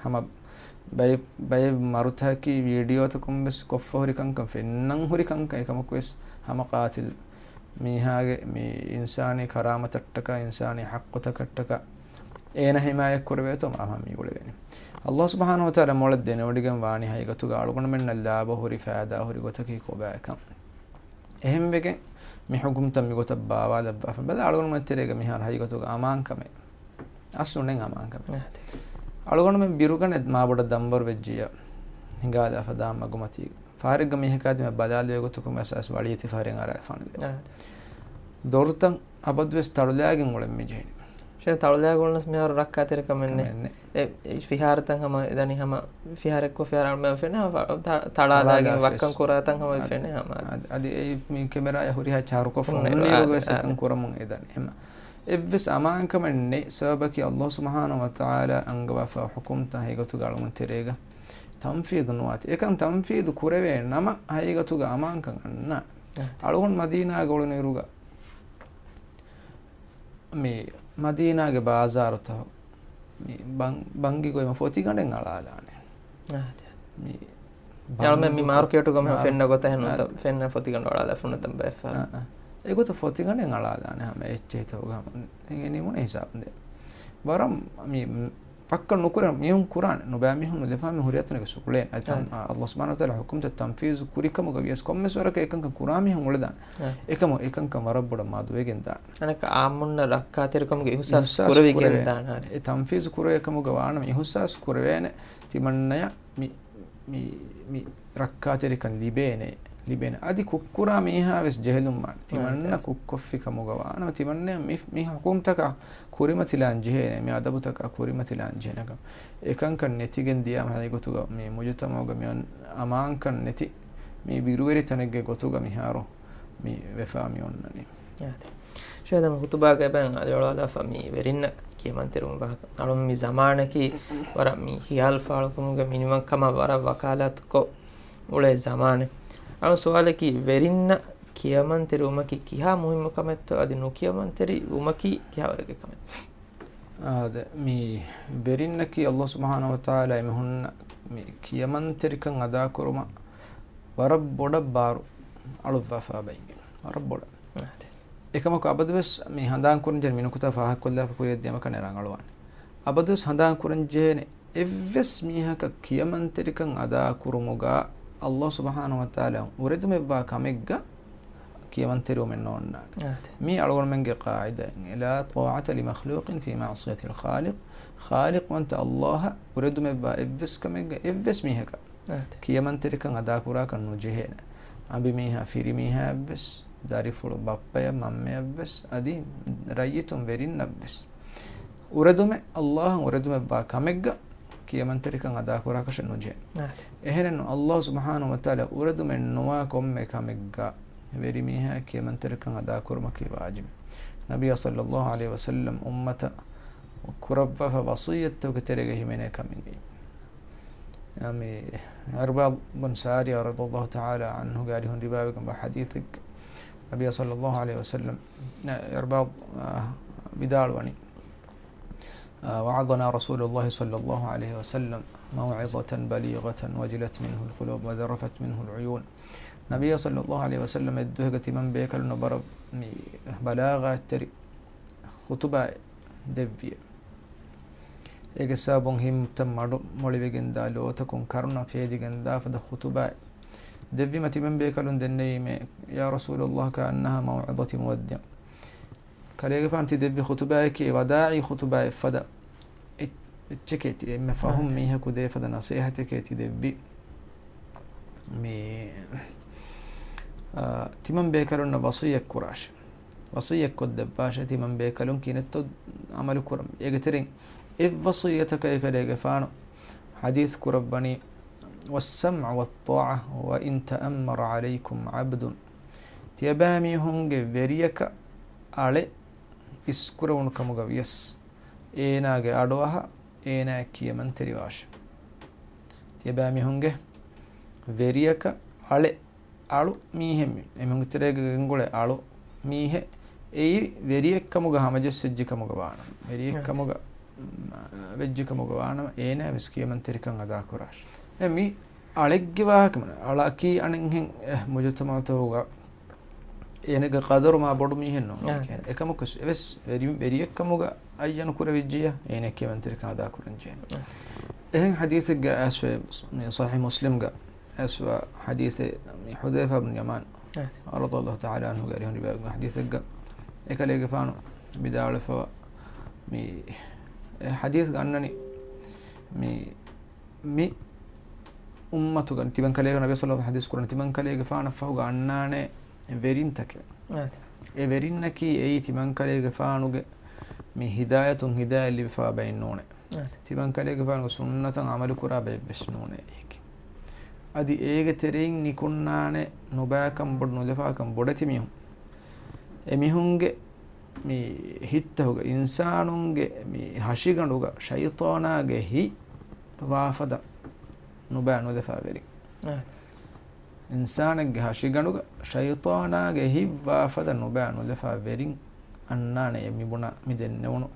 ހަމަ ބައެއް، ބައެއް މަރުތަކަކީ ވީޑިއޯތަކުން ވެސް ކޮށްފަ ހުރި ކަންކަން، ފެންނަން ހުރި ކަންކަން. އެކަމަކު ވެސް ހަމަ ޤާތިލް މީހާގެ މި އިންސާނީ ކަރާމަތަށްޓަކާ، އިންސާނީ ޙައްޤުތަކަށްޓަކާ އޭނަ ހިމާޔަތް ކުރެވޭތޯ މާ ހަމަ މި އުޅެވޭނެ. ﷲ ސުބްޙާނަހޫ ވަތަޢާލާ މޮޅަށް ދެނެވޮޑިގެން ވާނީ ހަގީގަތުގަ އަޅުގަނޑުމެންނަށް ލާބަ ހުރި، ފައިދާ ހުރި ގޮތަކީ ކޮބާކަން. އެހެންވެގެން މި ޙުކުމްތައް މިގޮތަށް ބާވާލައްވާފަ ބަލާ، އަޅުގަނޑުމެން ތެރޭގަ މިހާރު ހަގީގަތުގަ އަމާންކަމެއް އަސްލު ނެތް އަމާންކަމެއް. އަހަ. އަޅުގަނޑުމެން ބިރުގަނެ މާބޮޑަށް ދަންވަރު ވެއްޖިއްޔާ ހިނގާލާފަ ދާން މަގުމަތީގަ. ފާރެއްގަ މީހަކާ ދިމާ ބަލާލެވޭ ގޮތަކުން ވެސް އަސް ވަޅިއެތި ފަހަރެއް އަރާފާނެ. އަހަ. ދޮރުތައް އަބަދުވެސް ތަޅުލާގެން އުޅެން މި ޖެހެނީ. ޝޭޚް ތަޅުލާގެން އުޅުނަސް މިހާރު ރައްކާތެރިކަމެއް ނެތް. ކަމެއް ނެތް. އެ، އެ ފިހާރަތައް ހަމަ އެދަނީ ހަމަ ފިހާރައެއްކޮށް ފިހާރަ އަޅުމެން ފެނޭ ހަމަ ތަ-، ތަޅާލާގެން ތަޅާލާފަ ވައްކަން ވެސް. ކުރާތަން ހަމަ އާދެ. ފެނޭ ހަމަ. އާދެ، އަދި އެ މި ކެމެރާއަށް ހުރިހާ ޗާރުކޮށް ހުންނަ ހުންނިއިރުގަ އާދެ، ވެސް އާދެ. އެކަން ކުރަމުން އެދަނީ ހަމަ. އެއްވެސް އަމާންކަމެއް ނެތް. ސަބަބަކީ ﷲ ސުބްޙާނަހޫ ވަތަޢާލާ އަންގަވާފަ ޙުކުމްތައް ހަގީގަތުގަ އަޅުގަނޑު ތެރޭގަ ތަންފީޛު ނުވާތީ. އެކަން ތަންފީޛު ކުރެވޭ ނަމަ ހަގީގަތުގަ އަމާންކަން އަންނާނެ. އަހަ. އަޅުގަނޑު މަދީނާގަ އުޅުނުއިރުގަ މި މަދީނާގެ ބާޒާރުތައް މި ބަން-، ބަންގި ގޮތް ފޮތިގަނޑެއް އަޅާލާނެ. އާ، މި އަޅުމެން މި ބަންދު މާރުކޭޓުގަ މި މާ-، ފެންނަ ގޮތަށް އާ. ފެންނަ ފޮތިގަނޑު އަޅާލާ ފުންނަތަން ބައެއް ފަހަރު. އާ، އާ. އެގޮތަށް ފޮތިގަނޑެއް އަޅާލާނެ ހަމަ އެއްޗެހިތަކުގަ ހަމަ އެނގެނީ މުނެ ހިސާބުން ދޭ. ވަރަށް މި ފައްކަ ނުކުރޭ މީހުން ކުރާނެ. ނުބައި މީހުން ނުލަފާ މީހުން ހުރިހާ ތަނެއްގަ ސުކުޅޭނެ. އަދި ތަން-، އާ، އައްލާހު ސުބްޙާނަހޫ ވަތަޢާލާ ޙުކުމްތައް ތަންފީޒު ކުރި ކަމުގަ ވިޔަސް ކޮންމެސް ވަރަކަށް އެކަންކަން ކުރާ މީހުން އުޅެދާނެ. އެކަމަކު އެކަންކަން ވަރަށް ބޮޑަށް މަދުވެގެން ދާނެ. އަނެއްކާ އާއްމުންނަށް ރައްކާތެރިކަމުގެ އިހުސާސް ކުރެވިގެން ދާނެ. އެ ތަންފީޒު ކުރެވޭ ކަމުގަ ވާނަމަ އިހުސާސް ކުރެވޭނެ ތިމަންނަޔަށް މި، މި، މި ރައްކާތެރިކަން ލިބޭނެ، ލިބޭނެ. އަދި ކުށްކުރާ މީހާ ވެސް ޖެހެލުން ވާނެ. ތިމަންނަ ކުށްކޮށްފި ކަމުގަ ވާނަމަ ތިމަންނަޔަށް މި، މި ޙުކުމްތަކާ ކުރިމަތިލާން ޖެހޭނެ، މި އަދަބުތަކާ ކުރިމަތިލާން ޖެހޭނެ ކަމަށް. އެކަންކަން ނެތިގެން ދިޔާމަ އެގޮތުގަ މި މުޖުތަމަޢުގަ މި އޮން އަމާންކަން ނެތި މި ބިރުވެރި ތަނެއްގެ ގޮތުގަ މިހާރު މި ވެފާ މި އޮންނަނީ. ޝޭޚް ދަމު ޚުތުބާގަ އެބައިން އަލިއަޅާލާފަ މި ވެރިންނަށް ކިޔަމަންތެރިވުމުގެ ބަހަކަށް. އަޅުން މި ޒަމާނަކީ ވަރަށް މި ޚިޔާލު ފާޅުކުރުމުގެ މިނިވަންކަމަށް ވަރަށް ވަކާލާތުކޮށް އުޅޭ ޒަމާނެއް. އަޅުން ސުވާލަކީ ވެރިންނަށް ކިޔަމަންތެރިވުމަކީ ކިހާ މުހިއްމު ކަމެއްތޯ އަދި ނުކިޔަމަންތެރިވުމަކީ ކިހާވަރެއްގެ ކަމެއްތޯ؟ އާދެ، މި ވެރިންނަކީ އައްލާހު ސުބްޙާނަހޫ ވަތަޢާލާ އެމީހުންނަށް މި ކިޔަމަންތެރިކަން އަދާކުރުމަށް ވަރަށް ބޮޑަށް ބާރު އަޅުއްވާފާ ބައިން. ވަރަށް ބޮޑަށް. އާދެ. އެކަމަކު އަބަދުވެސް މި ހަނދާން ކުރަން ޖެހޭ މި ނުކުތާ ފާހަގަކޮށްލާފަ ކުރިއަށް ދިޔަމަކަށް ރަނގަޅުވާނެ. އަބަދުވެސް ހަނދާން ކުރަން ޖެހޭނެ އެއްވެސް މީހަކަށް ކިޔަމަންތެރިކަން އަދާކުރުމުގަ އައްލާހު ސުބްޙާނަހޫ ވަތަޢާލާ އުރެދުމެއްވާ ކަމެއްގަ ކިޔަމަންތެރިވުމެއް ނޯންނާނެ. އާދެ. މީ އަޅުގަނޑުމެންގެ ޤާޢިދާއެއް. لا طاعة لمخلوق في معصية الخالق. ޚާލިޤުވަންތަ އައްލާހަށް އުރެދުމެއްވާ އެއްވެސް ކަމެއްގަ އެއްވެސް މީހަކަށް އާދެ. ކިޔަމަންތެރިކަން އަދާކުރާކަށް ނުޖެހޭނެ. އަނބިމީހާ ފިރިމީހާއަށްވެސް، ދަރިފުޅު ބައްޕަޔަށް މަންމަޔަށްވެސް، އަދި ރައްޔިތުން ވެރިންނަށްވެސް. އުރެދުމެއް، އައްލާހަށް އުރެދުމެއްވާ ކަމެއްގަ ކިޔަމަންތެރިކަން އަދާކުރާކަށެއް ނުޖެހޭ. އާދެ. އެހެނެއްނު، އައްލާހު ސުބްޙާނަހޫ ވަތަޢާލާ އުރެދުމެއް ނުވާ ކޮންމެ ކަމެއްގަ ވެރިމީހާ ކިޔަމަންތެރިކަން އަދާކުރުމަކީ ވާޖިބެއް. ނަބިއްޔާ ޞައްލައްލާހު ޢަލައިހި ވަސައްލަމް އުއްމަތަށް ކުރައްވާފަ ވަޞިއްޔަތުގެ ތެރޭގަ ހިމެނޭ ކަމެއް. އަ، މި ޢިރްބާޟް ބުން ސާރިޔާ ރަޟިޔަﷲ ތަޢާލާ ޢަންހުގެ އަރިހުން ރިވާވެގެންވާ ޙަދީޘެއްގަ ނަބިއްޔާ ޞައްލައްލާހު ޢަލައިހި ވަސައްލަމް، އަ، ޢިރްބާޟް، އަ، ވިދާޅުވަނީ، އަ، وعظنا رسول الله صلى الله عليه وسلم موعظة بليغة وجلت منه القلوب وذرفت منه العيون. ނަބިއްޔާ ޞައްލައްލާހު ޢަލައިހި ވަސައްލަމް އެއްދުވަހުގަ ތިމަން ބޭކަލުންނަށް ވަރަށް މި ބަލާޣާތްތެރި ޚުތުބާއެއް ދެއްވިއެވެ. އޭގެ ސަބަބުން ހިތްތައް މަޑު މޮޅިވެގެންދާ، ލޯތަކުން ކަރުނަ ފޭދިގެންދާ ފަދަ ޚުތުބާއެއް ދެއްވީމަ ތިމަން ބޭކަލުން ދެންނެވީމޭ، يا رسول الله كأنها موعظة مودع. ކަލޭގެފާނު ތި ދެއްވި ޚުތުބާއަކީ ވަދާޢީ ޚުތުބާއެއް ފަދަ އެއްޗެކޭ ތި، އެންމެ ފަހުން އާދެ. މީހަކު ދޭ ފަދަ ނަޞޭޙަތެކޭ ތި ދެއްވީ. މި، އާ، ތިމަން ބޭކަލުންނަށް ވަޞިއްޔަތް ކުރާށޭ. ވަޞިއްޔަތް ކޮށްދެއްވާށޭ ތިމަން ބޭކަލުން ކިހިނެއްތޯ ޢަމަލު ކުރަން. އޭގެ ތެރެއިން އެއް ވަޞިއްޔަތަކަށް އެކަލޭގެފާނު ޙަދީޘް ކުރައްވަނީ، والسمع والطاعة وإن تأمر عليكم عبد. ތިޔަބައިމީހުންގެ ވެރިޔަކަށް އަޅެ އިސްކުރެވުނު ކަމުގަ ވިޔަސް، އޭނާގެ އަޑުއަހާ، އޭނާއަށް ކިޔަމަންތެރިވާށޭ. ތިޔަބައިމީހުންގެ ވެރިޔަކަށް އަޅެ، އަޅު މީހެއް މި، އެމީހުންގެ ތެރޭގަ ގެންގުޅޭ އަޅު މީހެއް އެއީ ވެރިއެއްކަމުގަ ހަމަޖެއްސެއްޖެ ކަމުގަ ވާނަމަ، ވެރިއެއްކަމުގަ، އާ، ވެއްޖެ ކަމުގަ ވާނަމަ، އޭނާ ވެސް ކިޔަމަންތެރިކަން އަދާކުރާށޭ. އެ މި އަޅެއްގެ ވާހަކަ މަނަ، އަޅަކީ އަނެއްހެން، އެ، މުޖުތަމަޢުތަކުގަ އޭނަގެ ޤަދަރު މާ ބޮޑު މީހެއް ނޫން. އާ. އެކަމަކު ވެސް ވެރި، ވެރިއެއްކަމުގަ އައްޔަނު ކުރެވިއްޖިއްޔާ، އޭނަ ކިޔަމަންތެރިކަން އަދާކުރަން ޖެހޭނެ. އާ. އެހެން ޙަދީޘެއްގަ އައިސްފަ މި ޞަޙީޙު މުސްލިމްގަ އައިސްފަ ޙަދީޘެއް މި ޙުޛައިފާ ބިން ޔަމާން އާ. ރަޟިޔަﷲ ތަޢާލާ ޢަންހުގެ އަރިހުން ރިވާޔަތް ކުރެވުނު ޙަދީޘެއްގަ އެކަލޭގެފާނު ވިދާޅުވެފަވާ މި އެ ޙަދީޘްގަ އަންނަނީ މި މި އުއްމަތުގަ ތިމަން ކަލޭގެ ނަބީ ޞައްލައްލާހު ޢަލައިހި ވަސައްލަމް ޙަދީޘް ކުރަން ތިމަން ކަލޭގެފާނަށް ފަހުގަ އަންނާނެ ވެރިންތަކެއް. އާދެ. އެ ވެރިންނަކީ އެއީ ތިމަން ކަލޭގެފާނުގެ މި ހިދާޔަތުން ހިދާޔަތް ލިބިފަވާ ބައެއް ނޫނޭ. އާދެ. ތިމަން ކަލޭގެފާނުގެ ސުންނަތަށް ޢަމަލު ކުރާ ބައެއްވެސް ނޫނޭ އެއީކީ. އަދި އޭގެ ތެރެއިން ނިކުންނާނެ ނުބައިކަން ބޮޑު ނުލަފާކަން ބޮޑެތި މީހުން. އެ މީހުންގެ މި ހިތްތަކުގަ، އިންސާނުންގެ މި ހަށިގަނޑުގަ ޝައިޠާނާގެ ހިތް ވާފަދަ ނުބައި ނުލަފާ ވެރިން. އާ. އިންސާނެއްގެ ހަށިގަނޑުގަ ޝައިޠާނާގެ ހިތް ވާފަދަ ނުބައި ނުލަފާ ވެރިން އަންނާނެ އެ މި ބުނާ މި ދެންނެވުނު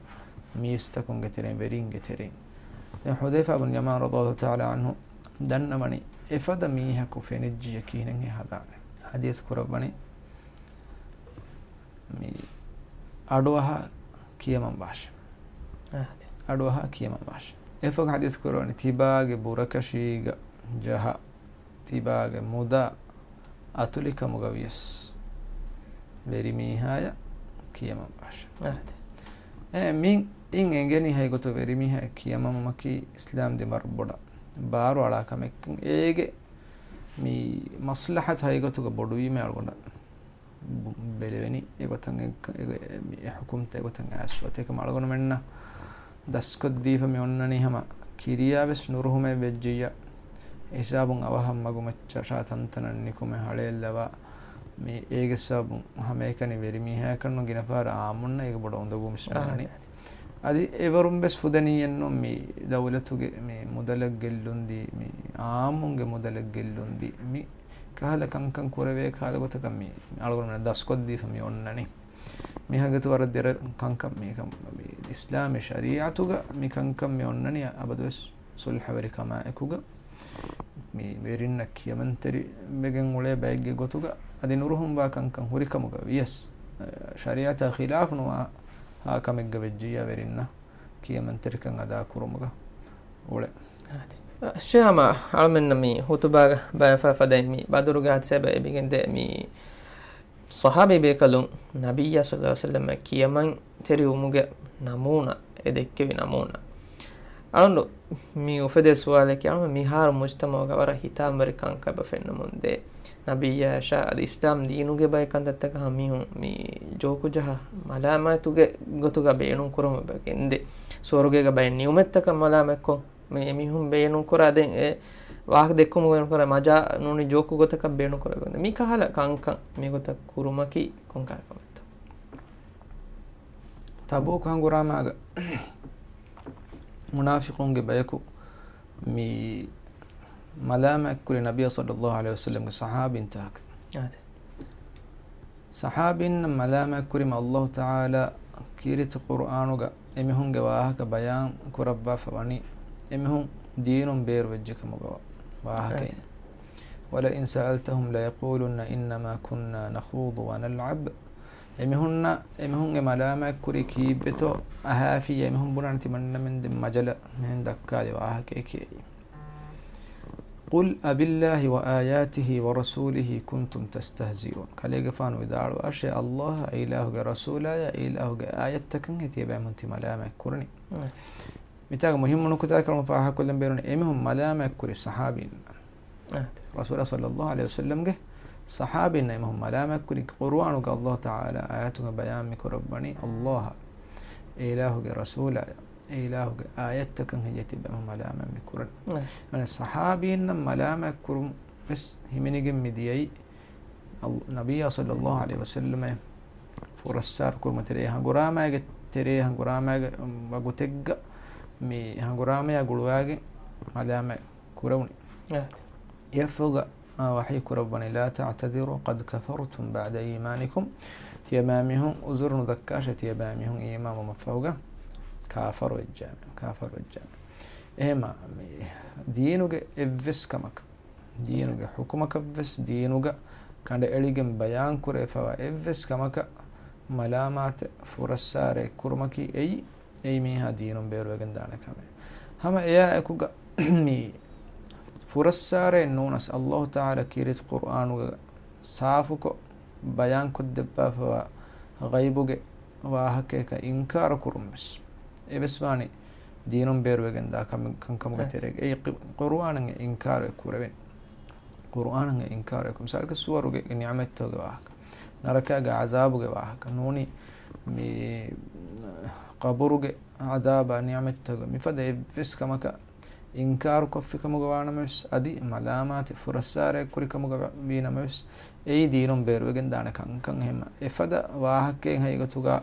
މީސްތަކުންގެ ތެރެއިން ވެރިންގެ ތެރެއިން. ދެން ޙުޛައިފާ ބިން ޔަމާން ރަޟިޔަﷲ ތަޢާލާ ޢަންހު ދަންނަވަނީ އެފަދަ މީހަކު ފެނިއްޖިއްޔާ ކިހިނެއްހޭ ހަދާނެ. ޙަދީޘް ކުރައްވަނީ މި އަޑުއަހާ ކިޔަމަން ވާށޭ. އާ. އަޑުއަހާ ކިޔަމަން ވާށޭ. އެފަގ ޙަދީޘް ކުރަވަނީ ތިބާގެ ބުރަކަށީގަ ޖަހާ، ތިބާގެ މުދާ އަތުލިކަމުގަ ވިޔަސް ވެރިމީހާޔަށް ކިޔަމަން ބާށޭ. އާދެ. އެ، މި އިން އެނގެނީ ހައިގޮތު ވެރިމީހާޔަށް ކިޔަމަންވުމަކީ އިސްލާމް ދީން ވަރަށް ބޮޑަށް ބާރު އަޅާ ކަމެއްކަން. އޭގެ މި މަސްލަހަތު ހައިގޮތުގަ ބޮޑުވީމަ އަޅުގަނޑަށް ބު-، ބެލެވެނީ އެގޮތަށް އެ-، އެ-، މި އެ ޙުކުމްތައް އެގޮތަށް އައިސްފަ. އެކަމަ އަޅުގަނޑުމެންނަށް ދަސްކޮށްދީފަ މި އޮންނަނީ ހަމަ ކިރިޔާވެސް ނުރުހުމެއް ވެއްޖިއްޔާ، އެހިސާބުން އަވަހަށް މަގުމައްޗަށާ ތަންތަނަށް ނިކުމެ ހަޅޭއްލަވާ، މި އޭގެ ސަބަބުން ހަމައެކަނި ވެރިމީހާޔަކަށް ނު ގިނަ ފަހަރަށް އާއްމުންނަށް އޭގެ ބޮޑަށް އުނދަގޫ މިސްމެ އާ، ދަނީ. އަދި އެވަރުން ވެސް ފުދެނީއެއްނު މި ދައުލަތުގެ މި މުދަލަށް ގެއްލުންދީ، މި އާއްމުންގެ މުދަލަށް ގެއްލުންދީ، މި ކަހަލަ ކަންކަން ކުރެވޭ ކަހަލަ ގޮތަކަށް މި އަޅުގަނޑުމެންނަށް ދަސްކޮށްދީފަ މި އޮންނަނީ. މި ހަގީގަތު ވަރަށް ދެރަ ކަންކަން މިކަން މި އިސްލާމީ ޝަރީޢަތުގަ މި ކަންކަން މި އޮންނަނީ އަބަދުވެސް ސުލްހަވެރިކަމާ އެކުގަ މި ވެރިންނަށް ކިޔަމަންތެރިވެގެން އުޅޭ ބައެއްގެ ގޮތުގަ އަދި ނުރުހުންވާ ކަންކަން ހުރިކަމުގަ ވިޔަސް، އަ، ޝަރީޢަތާ ޚިލާފު ނުވާ ކަމެއްގަ ވެއްޖިއްޔާ ވެރިންނަށް ކިޔަމަންތެރިކަން އަދާކުރުމުގަ އުޅޭ. އާދެ. އަ، ޝޭޚް ހަމަ އަޅަމެންނަށް މި ހުތުބާގަ ބަޔާންފާ ފަދައިން މި ބަދުރުގެ ހާދިސާ ބައި އެބިގެންދޭ މި ޞަޙާބީ ބޭކަލުން ނަބިއްޔާ ޞައްލަﷲު ޢަލައިހި ވަސައްލަމަށް ކިޔަމަން ތެރިވުމުގެ ނަމޫނާ، އެ ދެއްކެވި ނަމޫނާ. އަޅުގަނޑު މި އުފެދޭ ސުވާލަކީ، އަޅުގަނޑު މިހާރު މުޖްތަމަޢުގަ ވަރަށް ހިތާމަވެރި ކަންކަން އެބަ ފެންނަމުންދޭ. ނަބިއްޔާއަށާ އަދި އިސްލާމް ދީނުގެ ބައެއް ކަންތައްތަކަށް މީހުން މި ޖޯކުޖަހާ މަލާމާތުގެ ގޮތުގަ ބޭނުން ކުރަމުން އެބަ ގެންދޭ. ސުވަރުގޭގަ ބައެއް ނިޢުމަތްތަކަށް މަލާމާތްކޮށް، މި އެމީހުން ބޭނުންކުރާ ދެން އެ ވާހަކަ ދެއްކުމުގަ ބޭނުންކުރާ މަޖާ ނޫނީ ޖޯކު ގޮތަކަށް ބޭނުންކުރެވޭ. މި ކަހަލަ ކަންކަން މިގޮތަށް ކުރުމަކީ ކޮންކަހަލަ ކަމެއްތޯ؟ ތަބޫކު ހަނގުރާމާގަ މުނާފިޤުންގެ ބަޔަކު މި މަލާމާތްކުރި ނަބިއްޔާ ޞައްލަﷲު ޢަލައިހި ވަސައްލަމްގެ ޞަޙާބީންތަކަކަށް. އާދެ. ޞަޙާބީންނަށް މަލާމާތްކުރީމަ ﷲ ތަޢާލާ ކީރިތި ޤުރުއާނުގަ އެމީހުންގެ ވާހަކަ ބަޔާން ކުރައްވާފަ ވަނީ، އެމީހުން ދީނުން ބޭރުވެއްޖެ ކަމުގަ ވާހަކައިން. وَلَئِنْ سَأَلْتَهُمْ لَيَقُولُنَّ إِنَّمَا كُنَّا نَخُوضُ وَنَلْعَبُ. އެމީހުންނަށް، އެމީހުން އެ މަލާމާތްކުރީ ކީއްވެތޯ އަހާފިއްޔާ، އެމީހުން ބުނާނެ ތިމަންނަމެން ދެން މަޖަލަ މިހެން ދައްކާލި ވާހަކައެކޭ. قُلْ أَبِاللَّهِ وَآيَاتِهِ وَرَسُولِهِ كُنْتُمْ تَسْتَهْزِئُونَ. ކަލޭގެފާނު ވިދާޅުވާށޭ، ﷲ އާ އެ އިލާހުގެ ރަސޫލާޔާ އެ އިލާހުގެ އާޔަތްތަކަން ތިޔަބައިމީހުން ތި މަލާމާތް ކުރަނީ. އަ. މިތާގަ މުހިއްމު ނުކުތާ ކަމަށް ފާހަގަކޮށްލަން ބޭނުން އެމީހުން މަލާމާތް ކުރި ޞަޙާބީން. އަ. ރަސޫލާ ޞައްލަﷲު ޢަލައިހި ވަސައްލަމްގެ ޞަޙާބީންނަށް އެމީހުން މަލާމާތް ކުރި ޤުރުއާނުގަ ﷲ ތަޢާލާ އާޔަތުގަ ބަޔާން މި ކުރައްވަނީ ﷲ އާ އެ އިލާހުގެ ރަސޫލާޔާ އެ އިލާހުގެ އާޔަތްތަކަން ހެއްޔޭ ތިބެމު މަލާމާތް މި ކުރަން. އަ. އަނެ ޞަޙާބީންނަށް މަލާމާތް ކުރުން ވެސް ހިމެނިގެން މި ދިޔައީ އަލް-، ނަބިއްޔާ ޞައްލަﷲު ޢަލައިހި ވަސައްލަމަށް ފުރައްސާރަ ކުރުމަށް ތެރޭ ހަނގުރާމައިގެ، ތެރޭ ހަނގުރާމައިގެ ވަގުތެއްގަ މި ހަނގުރާމަޔާ ގުޅުވާގެން މަލާމާތް ކުރެވުނީ. އަ. އެއަށްފަހުގަ، އާ، ވަޙީ ކުރައްވަނީ، لَا تَعْتَذِرُوا قَدْ كَفَرْتُمْ بَعْدَ إِيمَانِكُمْ. ތިޔަބައިމީހުން ޢުޛުރު ނުދައްކާށޭ، ތިޔަބައިމީހުން އީމާންވުމަށްފަހުގަ ކާފަރުވެއްޖާމެ، ކާފަރުވެއްޖާމެ. އެހެމަ މި ދީނުގެ އެއްވެސް ކަމަކަށް، ދީނުގެ ޙުކުމަކަށްވެސް ދީނުގަ ކަނޑައެޅިގެން ބަޔާންކުރެވިފަވާ އެއްވެސް ކަމަކަށް މަލާމާތެއް ފުރައްސާރައެއް ކުރުމަކީ އެއީ، އެއީ މީހާ ދީނުން ބޭރުވެގެން ދާނެ ކަމެއް. ހަމަ އެއާ އެކުގަ މި ފުރައްސާރައެއް ނޫނަސް، ﷲ ތަޢާލާ ކީރިތި ޤުރުއާނުގަ ސާފުކޮށް ބަޔާންކޮށްދެއްވާފަވާ ޣައިބުގެ ވާހަކަޔަކަށް އިންކާރު ކުރުން ވެސް އެވެސް ވާނީ ދީނުން ބޭރުވެގެން ދާ ކަމެއް، ކަންކަމުގެ އެ. ތެރޭގައި. އެއީ ޤި-، ޤުރުއާނަށް އިންކާރު ކުރެވެން. ޤުރުއާނަށް އިންކާރު ކުރުން. މިސާލަކަށް ސުވަރުގެ ނިޢުމަތްތަކުގެ ވާހަކަ، ނަރަކާގެ ޢަޛާބުގެ ވާހަކަ، ނޫނީ މި ޤަބުރުގެ ޢަޛާބާ ނިޢުމަތްތަކުގެ މިފަދަ އެއްވެސް ކަމަކަށް އިންކާރުކޮށްފިކަމުގަ ވާނަމަވެސް، އަދި މަލާމާތެއް ފުރައްސާރައެއް ކުރިކަމުގަ ވީނަމަވެސް، އެއީ ދީނުން ބޭރުވެގެން ދާނެ ކަންކަން. އެހެން އެފަދަ ވާހަކައެއް ހައިގަތުގަ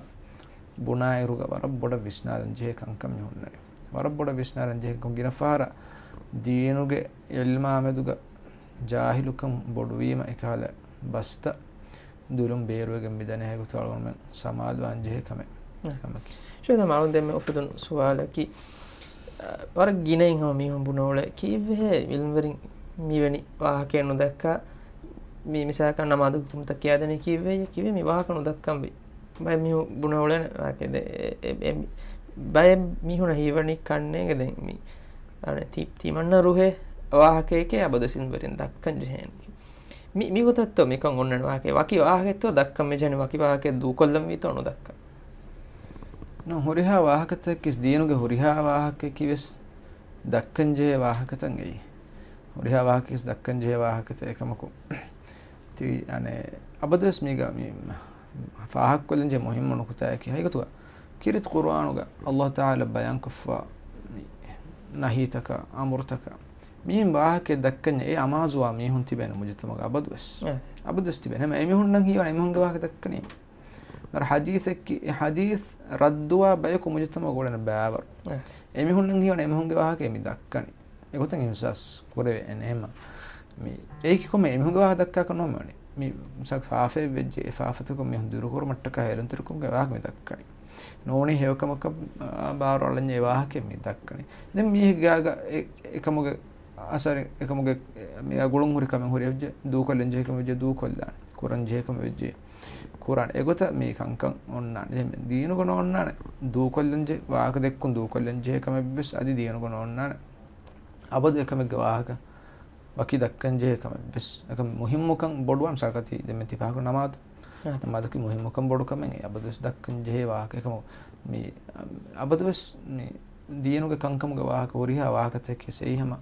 ބުނާއިރުގަ ވަރަށް ބޮޑަށް ވިސްނާލަން ޖެހޭ ކަންކަން މި ހުންނަނީ. ވަރަށް ބޮޑަށް ވިސްނާލަން ޖެހޭ ކަން. ގިނަ ފަހަރަށް ދީނުގެ ޢިލްމާ މެދުގަ ޖާހިލުކަން ބޮޑުވީމަ، އެކަހަލަ ބަސްތައް ދުލުން ބޭރުވެގެން މިދަނީ ހައިގަތު އަޅުގަނޑުމެން ސަމާލުވާން ޖެހޭ ކަމެއް. ނަ. ކަމަކީ. ޝޭޚް، ދެން މައުން ދެންމެ އުފެދުނު ސުވާލަކީ، އަ، ވަރަށް ގިނައިން ހަމަ މީހުން ބުނެ އުޅޭ، ކީއްވެހޭ ޢިލްމުވެރިން މިވެނި ވާހަކައެއް ނުދައްކާ، މި މިސާލަކަށް ނަމާދުގެ ޙުކުމްތައް ކިޔާދެނީ ކީއްވެ، ކީއްވެ މި ވާހަކަ ނުދައްކަންވީ؟ ބައެއް މީހުން ބުނެ އުޅޭނެ ވާހަކައެއް. ދެ-، އެ-، އެ-، އެ-، މި-، ބައެއް މީހުނަށް ހީވަނީ ކަންނޭނގެ ދެން މި އަނެ ތި-، ތިމަންނަ ރުހޭ ވާހަކައެކޭ އަބަދުވެސް އިންވެރިން ދައްކަން ޖެހޭނީ. މި-، މިގޮތަށްތޯ މިކަން އޮންނަން ވާހަކަ ވަކި ވާހަކައެއްތޯ ދައްކަން މި ޖެހެނީ ވަކި ވާހަކައެއް ދޫކޮށްލަން ވީތޯ ނުދައްކަން؟ ނޫން، ހުރިހާ ވާހަކަތަކެސް ދީނުގެ ހުރިހާ ވާހަކައަކީ ވެސް ދައްކަން ޖެހޭ ވާހަކަތައް އެއީ. ހުރިހާ ވާހަކައެސް ދައްކަން ޖެހޭ ވާހަކަތައް އެކަމަކު ތި-، އަނެ، އަބަދުވެސް މީގަ މި ފާހަގަކޮށްލަން ޖެހޭ މުހިއްމު ނުކުތާއަކީ ހަގީގަތުގަ ކީރިތި ޤުރުއާނުގަ ﷲ ތަޢާލާ ބަޔާންކޮށްފަ މި ނަހީތަކާ، އަމުރުތަކާ، މިހެން ވާހަކައެއް ދައްކަންޏާ އެ އަމާޒުވާ މީހުން ތިބޭނެ މުޖުތަމަޢުގަ އަބަދުވެސް. އެ. އަބަދުވެސް ތިބޭނެ. ހަމަ އެމީހުންނަށް ހީވަނީ އެމީހުންގެ ވާހަކަ ދައްކަނީ. ވަރަށް ޙަދީޘެއް ކި-، ޙަދީޘް ރައްދުވާ ބަޔަކު މުޖުތަމަޢުގަ އުޅެން ބައިވަރު. އެ. އެމީހުންނަށް ހީވަނީ އެމީހުންގެ ވާހަކައެއް މި ދައްކަނީ. އެގޮތަށް އިޙްސާސް ކުރެވޭނެ ހަމަ. މި އެއީކީ ކޮންމެ އެމީހުންގެ ވާހަކަ ދައްކާކަށް ނޫން މިވަނީ. މި މިސާލަކަށް ފާފައެއް ވެއްޖެ، އެ ފާފަތަކުން މީހުން ދުރުކުރުމަށްޓަކާ ހޭލުންތެރިކުރުމުގެ ވާހަކަ މި ދައްކަނީ. ނޫނީ ހެޔޮކަމަކަށް، އާ، ބާރު އަޅަންޏާ އެ ވާހަކައެއް މި ދައްކަނީ. ދެން މީހެއްގެ ގާގަ އެ-، އެކަމުގެ އަސަރެއް، އެކަމުގެ މި ގުޅުން ހުރި ކަމެއް ހުރި އެއްޗެއް ދޫކޮށްލަން ޖެހޭ ކަމެއް ވެއްޖެ ދޫކޮށްލާނެ. ކުރަން ޖެހޭ ކަމެއް ވެއްޖެ ކުރާނެ. އެގޮތަށް މި ކަންކަން އޮންނާނެ. ދެން ދީނުގަ ނޯންނާނެ. ދޫކޮށްލަން ޖެ-، ވާހަކަ ދެއްކުން ދޫކޮށްލަން ޖެހޭ ކަމެއް ވެސް އަދި ދީނުގަ ނޯންނާނެ. އަބަދު އެކަމެއްގެ ވާހަކަ ވަކި ދައްކަން ޖެހޭ ކަމެއް ވެސް. އެކަމް މުހިއްމުކަން ބޮޑުވާ މިސާލަކަށް ތި ދެންމެ ތި ފާހަގަ ނަމާދު. އާ. ނަމާދަކީ މުހިއްމުކަން ބޮޑު ކަމެއް އެ އަބަދުވެސް ދައްކަން ޖެހޭ ވާހަކަ. އެކަމު މި އަބަދުވެސް މި ދީނުގެ ކަންކަމުގެ ވާހަކަ ހުރިހާ ވާހަކަތަކެސް އެއީ ހަމަ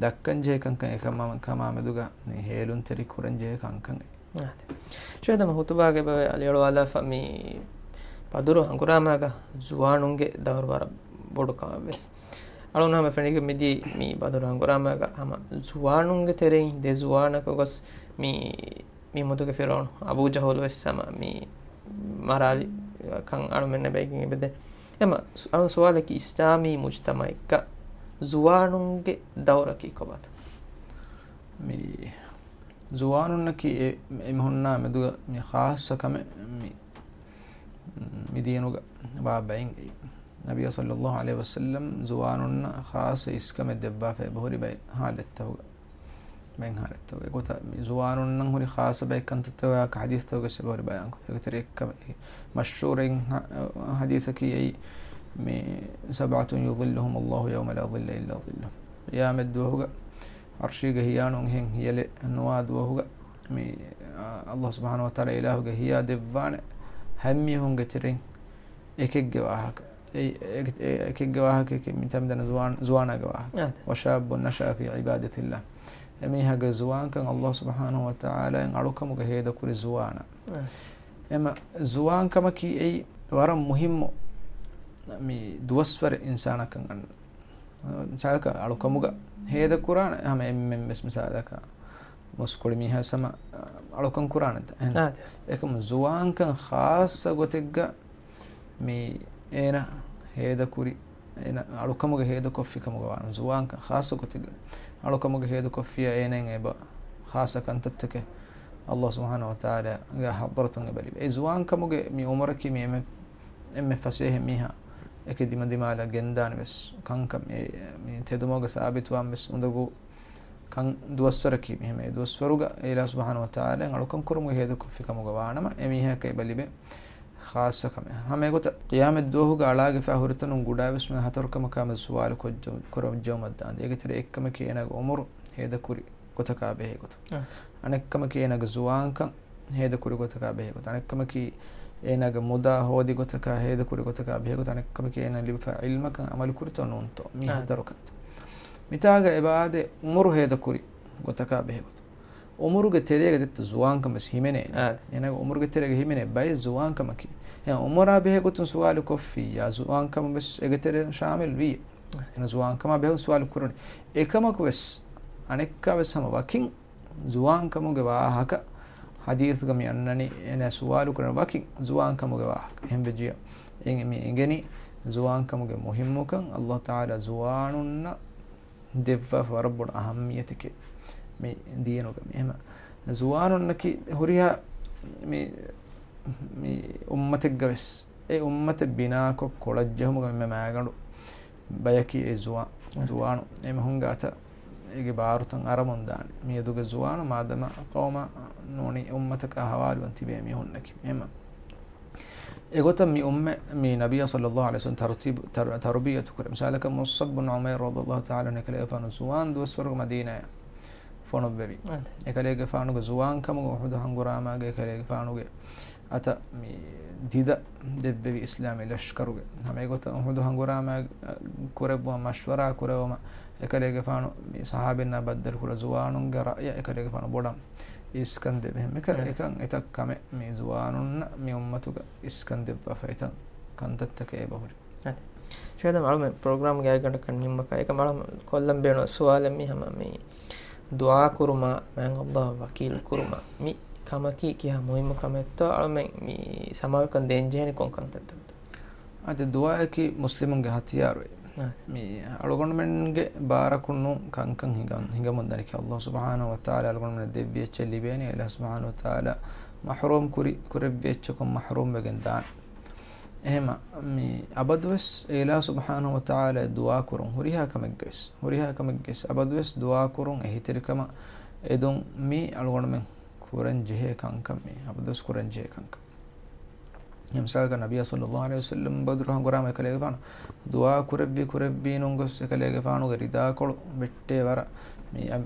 ދައްކަން ޖެހޭ ކަންކަން އެކަމާ، ކަމާ މެދުގަ މި ހޭލުންތެރި ކުރަން ޖެހޭ ކަންކަން. އާ. ޝޭޚް ހަމަ ހުތުބާގެ ބަވެ އަލިއަޅުވާލާފަ މި ބަދުރު ހަނގުރާމާގަ ޒުވާނުންގެ ދައުރު ވަރަށް ބޮޑު ކަމެއް ވެސް. އަޅުން ހަމަ ފެނިގެން މިދީ މި ބަދުރު ހަނގުރާމާގަ ހަމަ ޒުވާނުންގެ ތެރެއިން ދެ ޒުވާނަކު ގޮސް މި، މި މުދުގެ ފިރުޢައުނު އަބޫ ޖަހުލު ވެސް ހަމަ މި މަރާލި ކަން އަޅުމެންނަށް ބެއްގެން އެބަދޭ. ހަމަ ސު-، އަޅުން ސުވާލަކީ އިސްލާމީ މުޖުތަމަޢެއްގަ ޒުވާނުންގެ ދައުރަކީ ކޮބާތަ؟ މި ޒުވާނުންނަކީ އެ-، އެމީހުންނާ މެދުގަ މި ޚާއްޞަ ކަމެއް މި، މި ދީނުގަ ވާ ބައިން. ނަބިއްޔާ ޞައްލައްލާހު ޢަލައިހި ވަސައްލަމް ޒުވާނުންނަށް ޚާއްޞަ އިސްކަމެއް ދެއްވާފަ އެބަހުރި ބައެއް ޙާލަތްތަކުގަ. ބައެއް ޙާލަތްތަކުގަ. އެގޮތަށް މި ޒުވާނުންނަށް ހުރި ޚާއްޞަ ބައެއް ކަންތައްތަކާ ޙަދީޘްތަކުގަ އެބަހުރި ބަޔާންކޮށްފަ. އޭގެ ތެރެއިން އެއްކަމެއް މަޝްހޫރު އެއް ޙަ-، ޙަދީޘަކީ އެއީ މި سبعة يظلهم الله يوم لا ظل إلا ظله. ޤިޔާމަތް ދުވަހުގަ ޢަރްޝީގެ ހިޔާނުން އެހެން ހިޔަލެއް ނުވާ ދުވަހުގަ މި، އާ، ﷲ ސުބްޙާނަހޫ ވަތަޢާލާ އިލާހުގެ ހިޔާ ދެއްވާނެ ހަމަ މީހުންގެ ތެރެއިން އެކެއްގެ ވާހަކަ. އެ-، އެ-، އެ-، އެކެއްގެ ވާހަކައަކީ މިތާ މިދަންނަ ޒުވާން-، ޒުވާނާގެ ވާހަކަ. އާ. وشاب نشأ في عبادة الله. އެމީހާގެ ޒުވާންކަން ﷲ ސުބްޙާނަހޫ ވަތަޢާލާއަށް އަޅުކަމުގަ ހޭދަކުރި ޒުވާނާ. އާ. އެމަ ޒުވާންކަމަކީ އެއީ ވަރަށް މުހިއްމު މި ދުވަސްވަރެއް އިންސާނަކަށް އަންނަ. މިސާލަކަށް އަޅުކަމުގަ ހޭދަކުރާނެ ހަމަ އެންމެން ވެސް މިސާލަކަށް މުސްކުޅި މީހާ ހަމަ އަޅުކަން ކުރާނެތަ؟ އެހެން. އާ. އެކަމު ޒުވާންކަން ޚާއްޞަ ގޮތެއްގަ މި އޭނަ ހޭދަކުރި، އޭނަ އަޅުކަމުގަ ހޭދަކޮށްފި ކަމުގަ ވާނަމަ، ޒުވާންކަން ޚާއްޞަ ގޮތެއްގަ އަޅުކަމުގަ ހޭދަކޮށްފިއްޔާ އޭނައަށް އެބަ ޚާއްޞަ ކަންތައްތަކެއް ﷲ ސުބްޙާނަހޫ ވަތަޢާލާގެ ޙަޟްރަތުން އެބަ ލިބޭ. އެ ޒުވާންކަމުގެ މި ޢުމުރަކީ މި އެންމެ، އެންމެ ފަސޭހަ މީހާ އެކެ ދިމަދިމާލަށް ގެންދާނެ ވެސް ކަންކަން އެ، މި ތެދުމަގުގަ ސާބިތުވާން ވެސް އުނދަގޫ ކަން ދުވަސްވަރަކީ މި ހަމަ އެ ދުވަސްވަރުގަ އެ އިލާހު ސުބްޙާނަހޫ ވަތަޢާލާއަށް އަޅުކަން ކުރުމުގެ ހޭދަކޮށްފި ކަމުގަ ވާނަމަ، އެ މީހަކަށް އެބަ ލިބޭ ޚާއްޞަ ކަމެއް. ހަމަ އެގޮތަށް ޤިޔާމަތް ދުވަހުގަ އަޅާގެފާ ހުރިތަނުން ގުޑާވެސް މި ހަތަރު ކަމަކާ މެދު ސުވާލު ކޮށްޖެ-، ކުރައްޖެއުމަށް ދާންދެން. އޭގެ ތެރެ އެއްކަމަކީ އޭނާގެ ޢުމުރު ހޭދަކުރި ގޮތަކާ ބެހޭ ގޮތުން. އަ. އަނެއްކަމަކީ އޭނާގެ ޒުވާންކަން ހޭދަކުރި ގޮތަކާ ބެހޭ ގޮތުން. އަނެއްކަމަކީ އޭނާގެ މުދާ ހޯދި ގޮތަކާ ހޭދަކުރި ގޮތަކާ ބެހޭ ގޮތުން. އަނެއްކަމަކީ އޭނާ ލިބިފައި ޢިލްމަކަށް ޢަމަލު ކުރިތޯ ނޫންތޯ. މި އަ. ހަތަރު ކަންތައް. މިތާގަ އެބަ އާދޭ ޢުމުރު ހޭދަކުރި ގޮތަކާ ބެހޭ ގޮތުން. ޢުމުރުގެ ތެރޭގަ ދެއްތޯ ޒުވާންކަން ވެސް ހިމެނޭ. އާ. އޭނާގެ ޢުމުރުގެ ތެރޭގަ ހިމެނޭ ބައެއް ޒުވާންކަމަކީ. އެ ޢުމުރާ ބެހޭ ގޮތުން ސުވާލު ކޮށްފިއްޔާ ޒުވާންކަމަށް ވެސް އޭގެ ތެރޭ ޝާމިލް ވީ. އާ. އޭނާ ޒުވާންކަމާ ބެހޭ ގޮތުން ސުވާލު ކުރަނީ. އެކަމަކު ވެސް އަނެއްކާ ވެސް ހަމަ ވަކިން ޒުވާންކަމުގެ ވާހަކަ ޙަދީޘްގަ މި އަންނަނީ އޭނާ ސުވާލު ކުރަން ވަކިން ޒުވާންކަމުގެ ވާހަކަ. އެހެން ވެއްޖިއްޔާ އެ-، މި އެނގެނީ ޒުވާންކަމުގެ މުހިއްމުކަން. ﷲ ތަޢާލާ ޒުވާނުންނަށް ދެއްވާފަ ވަރަށް ބޮޑު އަހައްމިއްޔަތެކޭ މި ދީނުގަ. މި އެހެން ޒުވާނުންނަކީ ހުރިހާ މި، މި އުއްމަތެއްގަ ވެސް، އެ އުއްމަތެއް ބިނާކޮށް ކޮޅަށް ޖެހުމުގަ އެންމެ މައިގަނޑު ބަޔަކީ އެ ޒުވާ-، އަ. ޒުވާނު. އެމީހުންގެ އަތަށް އޭގެ ބާރުތައް އަރަމުން ދާނެ. މިއަދުގެ ޒުވާނު މާދަމާ ޤައުމާ ނޫނީ އުއްމަތަކާ ހަވާލުވަން ތިބޭ މީހުންނަކީ. އެހެން އެގޮތަށް މި އުއްމަތް މި ނަބިއްޔާ ޞައްލައްލާހު ޢަލައިހި ވަސައްލަމް ތަރުތީބު، ތަރު-، ތަރުބިއްޔަތު ކުރޭ. މިސާލަކަށް މުޞްޢަބް ބިން ޢުމައިރު ރަޟިޔައްލާހު ތަޢާލާ ޢަންހު އެކަލޭގެފާނު ޒުވާން ދުވަސްވަރުގެ މަދީނާއަށް ފޮނުއްވެވި. އެކަލޭގެފާނުގެ ޒުވާންކަމުގެ އުޙުދު ހަނގުރާމާގެ އެކަލޭގެފާނުގެ އަތަށް މި ދިދަ ދެއްވެވި އިސްލާމީ ލަޝްކަރުގެ. ހަމަ އެގޮތަށް އުޙުދު ހަނގުރާމާ ކުރެއްވުމަށް މަޝްވަރާ ކުރެވުމަށް އެކަލޭގެފާނު މި ޞަޙާބީންނާ ބައްދަލުކުރާ ޒުވާނުންގެ ރައުޔަށް އެކަލޭގެފާނު ބޮޑަށް އިސްކަން ދެއްވި. މިކަ-، އެ. އެކަން އެތައް ކަމެއް މި ޒުވާނުންނަށް މި އުއްމަތުގަ އިސްކަން ދެއްވާފަ އެތައް ކަންތައްތަކެއް އެބަހުރި. އަދި ޝޭޚް އަޅުމެން ޕްރޮގްރާމްގެ އައިގަނޑަކަށް ނިންމަކަށް އެކަމަށް އަޅުމެން ކޮށްލަން ބޭނުން ސުވާލެއް މި ހަމަ މި ދުޢާ ކުރުމާ މާތް ﷲ އަށް ވަކީލު ކުރުމާ މި ކަމަކީ ކިހާ މުހިއްމު ކަމެއްތޯ އަޅުމެން މި ސަމާލުކަން ދޭން ޖެހެނީ ކޮން ކަންތައްތަކަށްތޯ؟ އަދި ދުޢާއަކީ މުސްލިމުންގެ ހަތިޔާރު. އާ. މި އަޅުގަނޑުމެންގެ ބާރަކުން ނޫން ކަންކަން ހިނގަން، ހިނގަމުން ދަނިކެ ﷲ ސުބްޙާނަހޫ ވަތަޢާލާ އަޅުގަނޑުމެންނަށް ދެއްވި އެއްޗެއް ލިބޭނީ، ﷲ ސުބްޙާނަހޫ ވަތަޢާލާ މަޙްރޫމް ކުރި، ކުރެއްވި އެއްޗަކުން މަޙްރޫމް ވެގެން ދާނެ. އެހެމަ މި އަބަދުވެސް އެ ﷲ ސުބްޙާނަހޫ ވަތަޢާލާ ދުޢާ ކުރުން ހުރިހާ ކަމެއްގަވެސް، ހުރިހާ ކަމެއްގަވެސް އަބަދުވެސް ދުޢާ ކުރުން އެހީތެރިކަމަށް އެދުން މީ އަޅުގަނޑުމެން ކުރަން ޖެހޭ ކަންކަން، މީ އަބަދުވެސް ކުރަން ޖެހޭ ކަންކަން. މިސާލަކަށް ނަބިއްޔާ ޞައްލައްލާހު ޢަލައިހި ވަސައްލަމް ބައްދަލު ހަނގުރާމަ އެކަލޭގެފާނު ދުޢާ ކުރެއްވި، ކުރެއްވީ ނޫން ގޮސް އެކަލޭގެފާނުގެ ރިދާކޮޅު ވެއްޓޭ ވަރަށް މި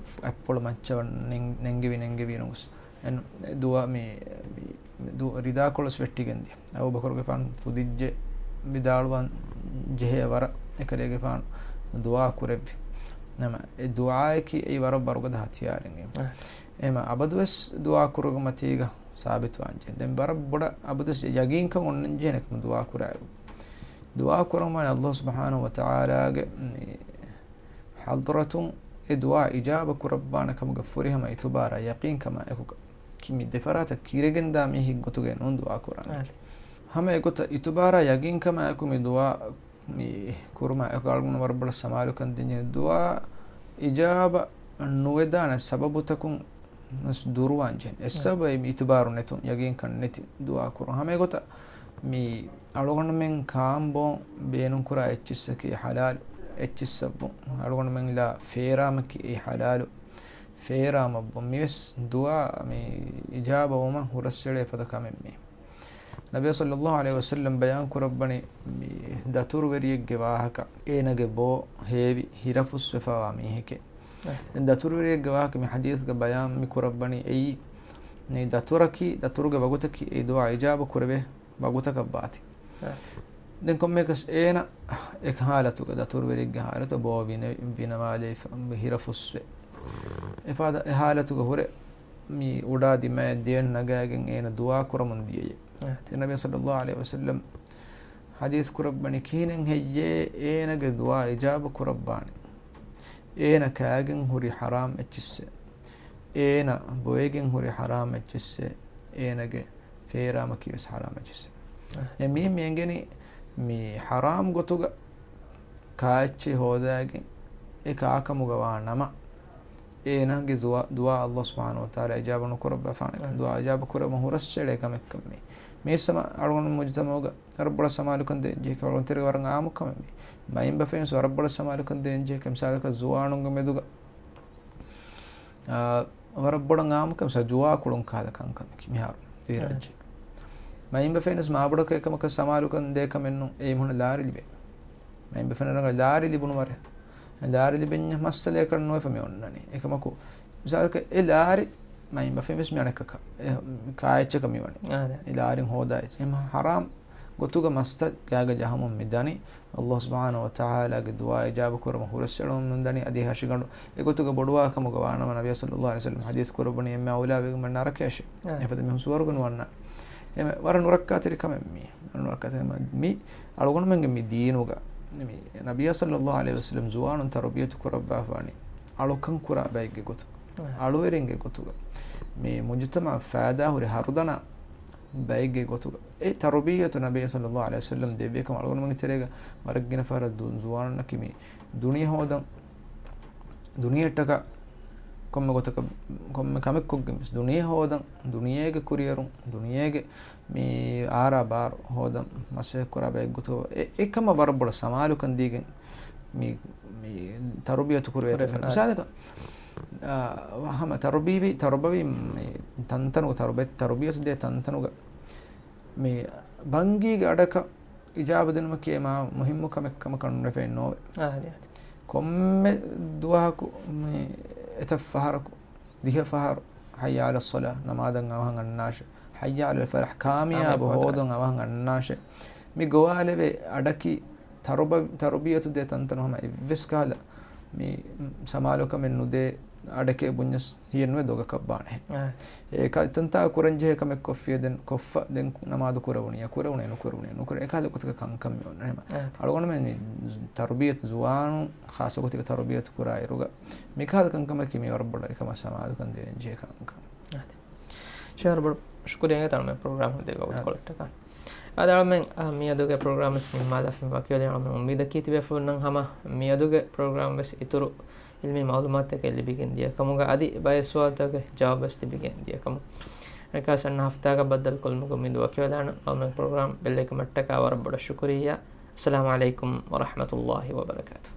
އަތްޕުޅު މައްޗަށް ނެން-، ނެންގެވި، ނެންގެވީ ނޫން ގޮސް. އެން ދުޢާ މި، މި ދު-، ރިދާކޮޅު ވެސް ވެއްޓިގެން ދިޔަ. އަބޫބަކުރުގެފާނު ފުދިއްޖެ ވިދާޅުވަން ޖެހޭ ވަރަށް އެކަލޭގެފާނު ދުޢާ ކުރެއްވި. ނަމަ އެ ދުޢާއަކީ އެއީ ވަރަށް ވަރުގަދަ ހަތިޔާރެއް. އާ. އެހެމަ އަބަދުވެސް ދުޢާ ކުރުމަތީގަ ސާބިތުވާން ޖެހޭ. ދެން ވަރަށް ބޮޑަށް އަބަދުވެސް ޔަގީންކަން އޮންނަން ޖެހޭނެ ކަމަށް ދުޢާ ކުރާއިރު. ދުޢާ ކުރަން ވާނެ ﷲ ސުބްޙާނަހޫ ވަތަޢާލާގެ މި ޙަޟްރަތުން އެ ދުޢާ އިޖާބަ ކުރައްވާނެ ކަމުގެ ފުރިހަމަ އިތުބާރާ ޔަޤީންކަމާ އެކުގަ. ކި-، މި ދެފަރާތަށް ކިރެގެންދާ މީހެއް ގޮތުގައި ނޫން ދުޢާ ކުރާނެ. އާ. ހަމަ އެގޮތަށް އިތުބާރާ ޔަގީންކަމާ އެކު މި ދުޢާ މި ކުރުމާ އެކު އަޅުގަނޑު ވަރަށް ބޮޑަށް ސަމާލުކަން ދޭންޖެހޭ. ދުޢާ އިޖާބަ ނުވެދާނެ ސަބަބުތަކުން ވެސް ދުރުވާން ޖެހޭ. އެއް ސަބަބަކީ މި އިތުބާރު ނެތުން، ޔަގީންކަން ނެތި ދުޢާ ކުރުން. ހަމަ އެގޮތަށް މި އަޅުގަނޑުމެން ކާން ބޯން ބޭނުންކުރާ އެއްޗިއްސަކީ ޙަލާލު، އެއްޗިއްސަށްވުން. އަޅުގަނޑުމެން ލާ ފޭރާމަކީ އެއީ ޙަލާލު، ފޭރާމަށްވުން. މިވެސް ދުޢާ މި އިޖާބަވުމަށް ހުރަސްއެޅޭ ފަދަ ކަމެއް މީ. ނަބިއްޔާ ޞައްލައްލާހު ޢަލައިހި ވަސައްލަމް ބަޔާން ކުރައްވަނީ މި ދަތުރުވެރިއެއްގެ ވާހަކަ، އޭނާގެ ބޯ ހޭވި ހިރަފުސްވެފަވާ މީހެކޭ. އެ. ދެން ދަތުރުވެރިއެއްގެ ވާހަކަ މި ޙަދީޘްގަ ބަޔާން މި ކުރައްވަނީ އެއީ، މި ދަތުރަކީ، ދަތުރުގެ ވަގުތަކީ އެ ދުޢާ އިޖާބަ ކުރެވޭ ވަގުތަކަށް ވާތީ. އެ. ދެން ކޮންމެއަކަސް އޭނަ އެ ޙާލަތުގަ، ދަތުރުވެރިއެއްގެ ޙާލަތު ބޯ ވިނަ-، ވިނަވާލެވިފަ، ހިރަފުސްވެ. އެފަދަ އެ ޙާލަތުގަ ހުރެ މި އުޑާ ދިމާއަށް ދެއަތް ނަގާގެން އޭނަ ދުޢާ ކުރަމުން ދިޔައޭ. އެ. ތި ނަބީ ޞައްލައްލާހު ޢަލައިހި ވަސައްލަމް ޙަދީޘް ކުރައްވަނީ ކިހިނެއް ހެއްޔޭ އޭނަގެ ދުޢާ އިޖާބަ ކުރައްވާނެ؟ އޭނަ ކާގެން ހުރި ޙަރާމް އެއްޗިއްސެއް، އޭނަ ބޮއެގެން ހުރި ޙަރާމް އެއްޗިއްސެއް، އޭނަގެ ފޭރާމަކީ ވެސް ޙަރާމް އެއްޗިއްސެއް. އެ މީ މި އެނގެނީ މި ޙަރާމް ގޮތުގަ ކާއެއްޗެއް ހޯދާގެން އެ ކާކަމުގަ ވާ ނަމަ، އޭނާގެ ދުޢާ، ދުޢާ އައްލާހު ސުބްޙާނަހު ވަތަޢާލާ އިޖާބަ ނުކުރައްވާފާނެ ކަން، ދުޢާ އިޖާބަ ކުރެވުމަށް ހުރަސްއެޅޭ ކަމެއްކަން މީ. މީސް ހަމަ އަޅުގަނޑު މުޖުތަމަޢުގަ ވަރަށް ބޮޑަށް ސަމާލުކަން ދޭންޖެހޭ ކަމެއް، އަޅުގަނޑު ތެރޭގަ ވަރަށް އާއްމު ކަމެއް މީ. މައިންބަފައިން ވެސް ވަރަށް ބޮޑަށް ސަމާލުކަން ދޭންޖެހޭ ކަމެއް. މިސާލަކަށް ޒުވާނުންގެ މެދުގަ، އާ، ވަރަށް ބޮޑަށް އާއްމު ކަމެއް މިސާލަކަށް ޒުވާކުޅުން ކާލަ ކަންކަމަކީ މިހާރު ދިވެހިރާއްޖޭގަ. މައިންބަފައިން ވެސް މާބޮޑަކަށް އެކަމަކަށް ސަމާލުކަން ދޭ ކަމެއް ނޫން. އެ މީހުންނަށް ލާރި ލިބޭ. މައިންބަފައިންނަށް ލާރި ލިބުނު ވަރެއް. ލާރި ލިބެންޏާ މައްސަލައެއް ނުވެފަ މި އޮންނަނީ. އެކަމަކު، މިސާލަކަށް އެ ލާރި މައިންބަފައިން ވެސް މި އަނެއްކަކަށް، އެ ކާއެއްޗަކަށް މި ވަނީ. އާ، އެ ލާރިން ހޯދާ އެއްޗެއް. އެހެން ޙަރާމް ގޮތުގަ މަސްތައް ގާގަ ޖަހަމުން މި ދަނީ. އައްލާހު ސުބްޙާނަހު ވަތަޢާލާގެ ދުޢާ އިޖާބަ ކުރުމަށް ހުރަސްއެޅުމުން ދަނީ. އަދި ހަށިގަނޑު އެގޮތުގަ ބޮޑުވާ ކަމުގަ ވާނަމަ، ނަބިއްޔާ ޞައްލައްލާހު ޢަލައިހި ވަސައްލަމް ޙަދީޘް ކުރައްވަނީ އެންމެ އައުލާ ވެގެން ވަނީ ނަރަކަޔަށޭ. އާ. އެފަދަ މީހުން ސުވަރުގެ ނުވަންނާނެ. އެންމެ ވަރަށް ނުރައްކާތެރި ކަމެއް މީ. ނުރައްކާތެރި މަ-، މި އަޅުގަނޑުމެންގެ މި ދީނުގަ، މި ނަބިއްޔާ ޞައްލައްލާހު ޢަލައިހި ވަސައްލަމް ޒުވާނުން ތަރުބިޔަތު ކުރައްވާފާނީ އަޅުކަން ކުރާ ބައެއްގެ ގޮތުގަ، އާ. އަޅުވެރިންގެ ގޮތުގަ، މި މުޖުތަމަޢަށް ފައިދާ ހުރި ހަރުދަނާ ބައެއްގެ ގޮތުގަ. އެ ތަރުބިއްޔަތު ނަބީ ޞައްލައްލާހު ޢަލައިހި ވަސައްލަމް ދެއްވި ކަމަށް އަޅުގަނޑުމެންގެ ތެރޭގަ ވަރަށް ގިނަ ފަހަރަށް ދު-، ޒުވާނުންނަކީ މި ދުނިޔެ ހޯދަން، ދުނިޔެއަށްޓަކާ ކޮންމެ ގޮތަކަށް، ކޮންމެ ކަމެއް ކޮށްގެން ވެސް ދުނިޔެ ހޯދަން، ދުނިޔޭގެ ކުރިއެރުން، ދުނިޔޭގެ މި އާރާ ބާރު ހޯދަން މަސައްކަތް ކުރާ ބައެއް ގޮތުގަ އެ-، އެކަމަށް ވަރަށް ބޮޑަށް ސަމާލުކަން ދީގެން މި، މި ތަރުބިޔަތު ކުރެވޭ. ކުރެވޭ. މިސާލަކަށް، އާ، ހަމަ ތަރުބީވި، ތަރުބަވި މި ތަންތަނުގަ، ތަރުބަ-، ތަރުބިޔަތު ދޭ ތަންތަނުގަ މި ބަންގީގެ އަޑަކަށް އިޖާބަ ދިނުމަކީ މާ މުހިއްމު ކަމެއް ކަމަކަށް ނުނެފެން ނޯވެ. އާ، އަދި، އަދި. ކޮންމެ ދުވަހަކު މި އެތައް ފަހަރަކު، ދިހަ ފަހަރު، ޙައްޔަ ޢަލައްޞަލާ، ނަމާދަށް އަވަހަށް އަންނާށޭ، ޙައްޔަ ޢަލަލް ފަލާޙް، ކާމިޔާބު ކާމިޔާބު ހޯދަން އަވަހަށް އަންނާށޭ. މި ގޮވާލެވޭ އަޑަކީ ތަރުބަ-، ތަރުބިޔަތު ދޭ ތަންތަނުން ހަމަ އެއްވެސް ކަހަލަ މި ސަމާލުކަމެއް ނުދޭ އަޑެކޭ ބުންޏަސް ހިޔެއްނުވެ ދޮގަކަށް ވާނެހެން. އާ. އެކަ-، ތަންތާ ކުރަންޖެހޭ ކަމެއް ކޮށްފިޔަ ދެން ކޮށްފަ ދެން ނަމާދު ކުރެވުނިޔާ ކުރެވުނޭ ނުކުރެވުނޭ ނުކުރެ އެކަހަލަ ގޮތަކަށް ކަންކަން މި އޮންނަ ހަމަ. އާ. އަޅުގަނޑުމެން މި ތަރުބިޔަތު ޒުވާނުން ޚާއްޞަ ގޮތެއްގަ ތަރުބިޔަތު ކުރާ އިރުގަ މިކަހަލަ ކަންކަމަކީ މި ވަރަށް ބޮޑަށް އެކަމަށް ސަމާލުކަން ދޭންޖެހޭ ކަންކަން. އާ. ޝަހަރު ބޮޑު ޝުކުރިއްޔާ ތަޅުމެ ޕްރޮގްރާމް ދެގޮވި އާ. ކޮޅެއްޓަކާ. އާދެ އަޅުމެން، އާ، މިއަދުގެ ޕްރޮގްރާމް ވެސް ނިންމާލާފިން ވަކިވެލި އަޅުމެން އުއްމީދަކީ ތިބޭފުޅުންނަށް ހަމަ މިއަދުގެ ޕްރޮގްރާމް ވެސް އިތުރު އިލްމީ މައުލޫމާތުތަކެއް ލިބިގެން ދިޔަ ކަމުގަ އަދި ބައެއް ސުވާލުތަކުގެ ޖަވާބު ވެސް ލިބިގެން ދިޔަ ކަމު. އެކާސް އަންނަ ހަފްތާގަ ބައްދަލުކޮށްލުމުގެ އުއްމީދު ވަކިވެލާނަން. އަޅުމެން ޕްރޮގްރާމް ބެއްލެވިކަމަށްޓަކާ ވަރަށް ބޮޑަށް ޝުކުރިއްޔާ. އައްސަލާމު ޢަލައިކުމް ވަރަޙްމަތުﷲި ވަބަރަކާތުހު.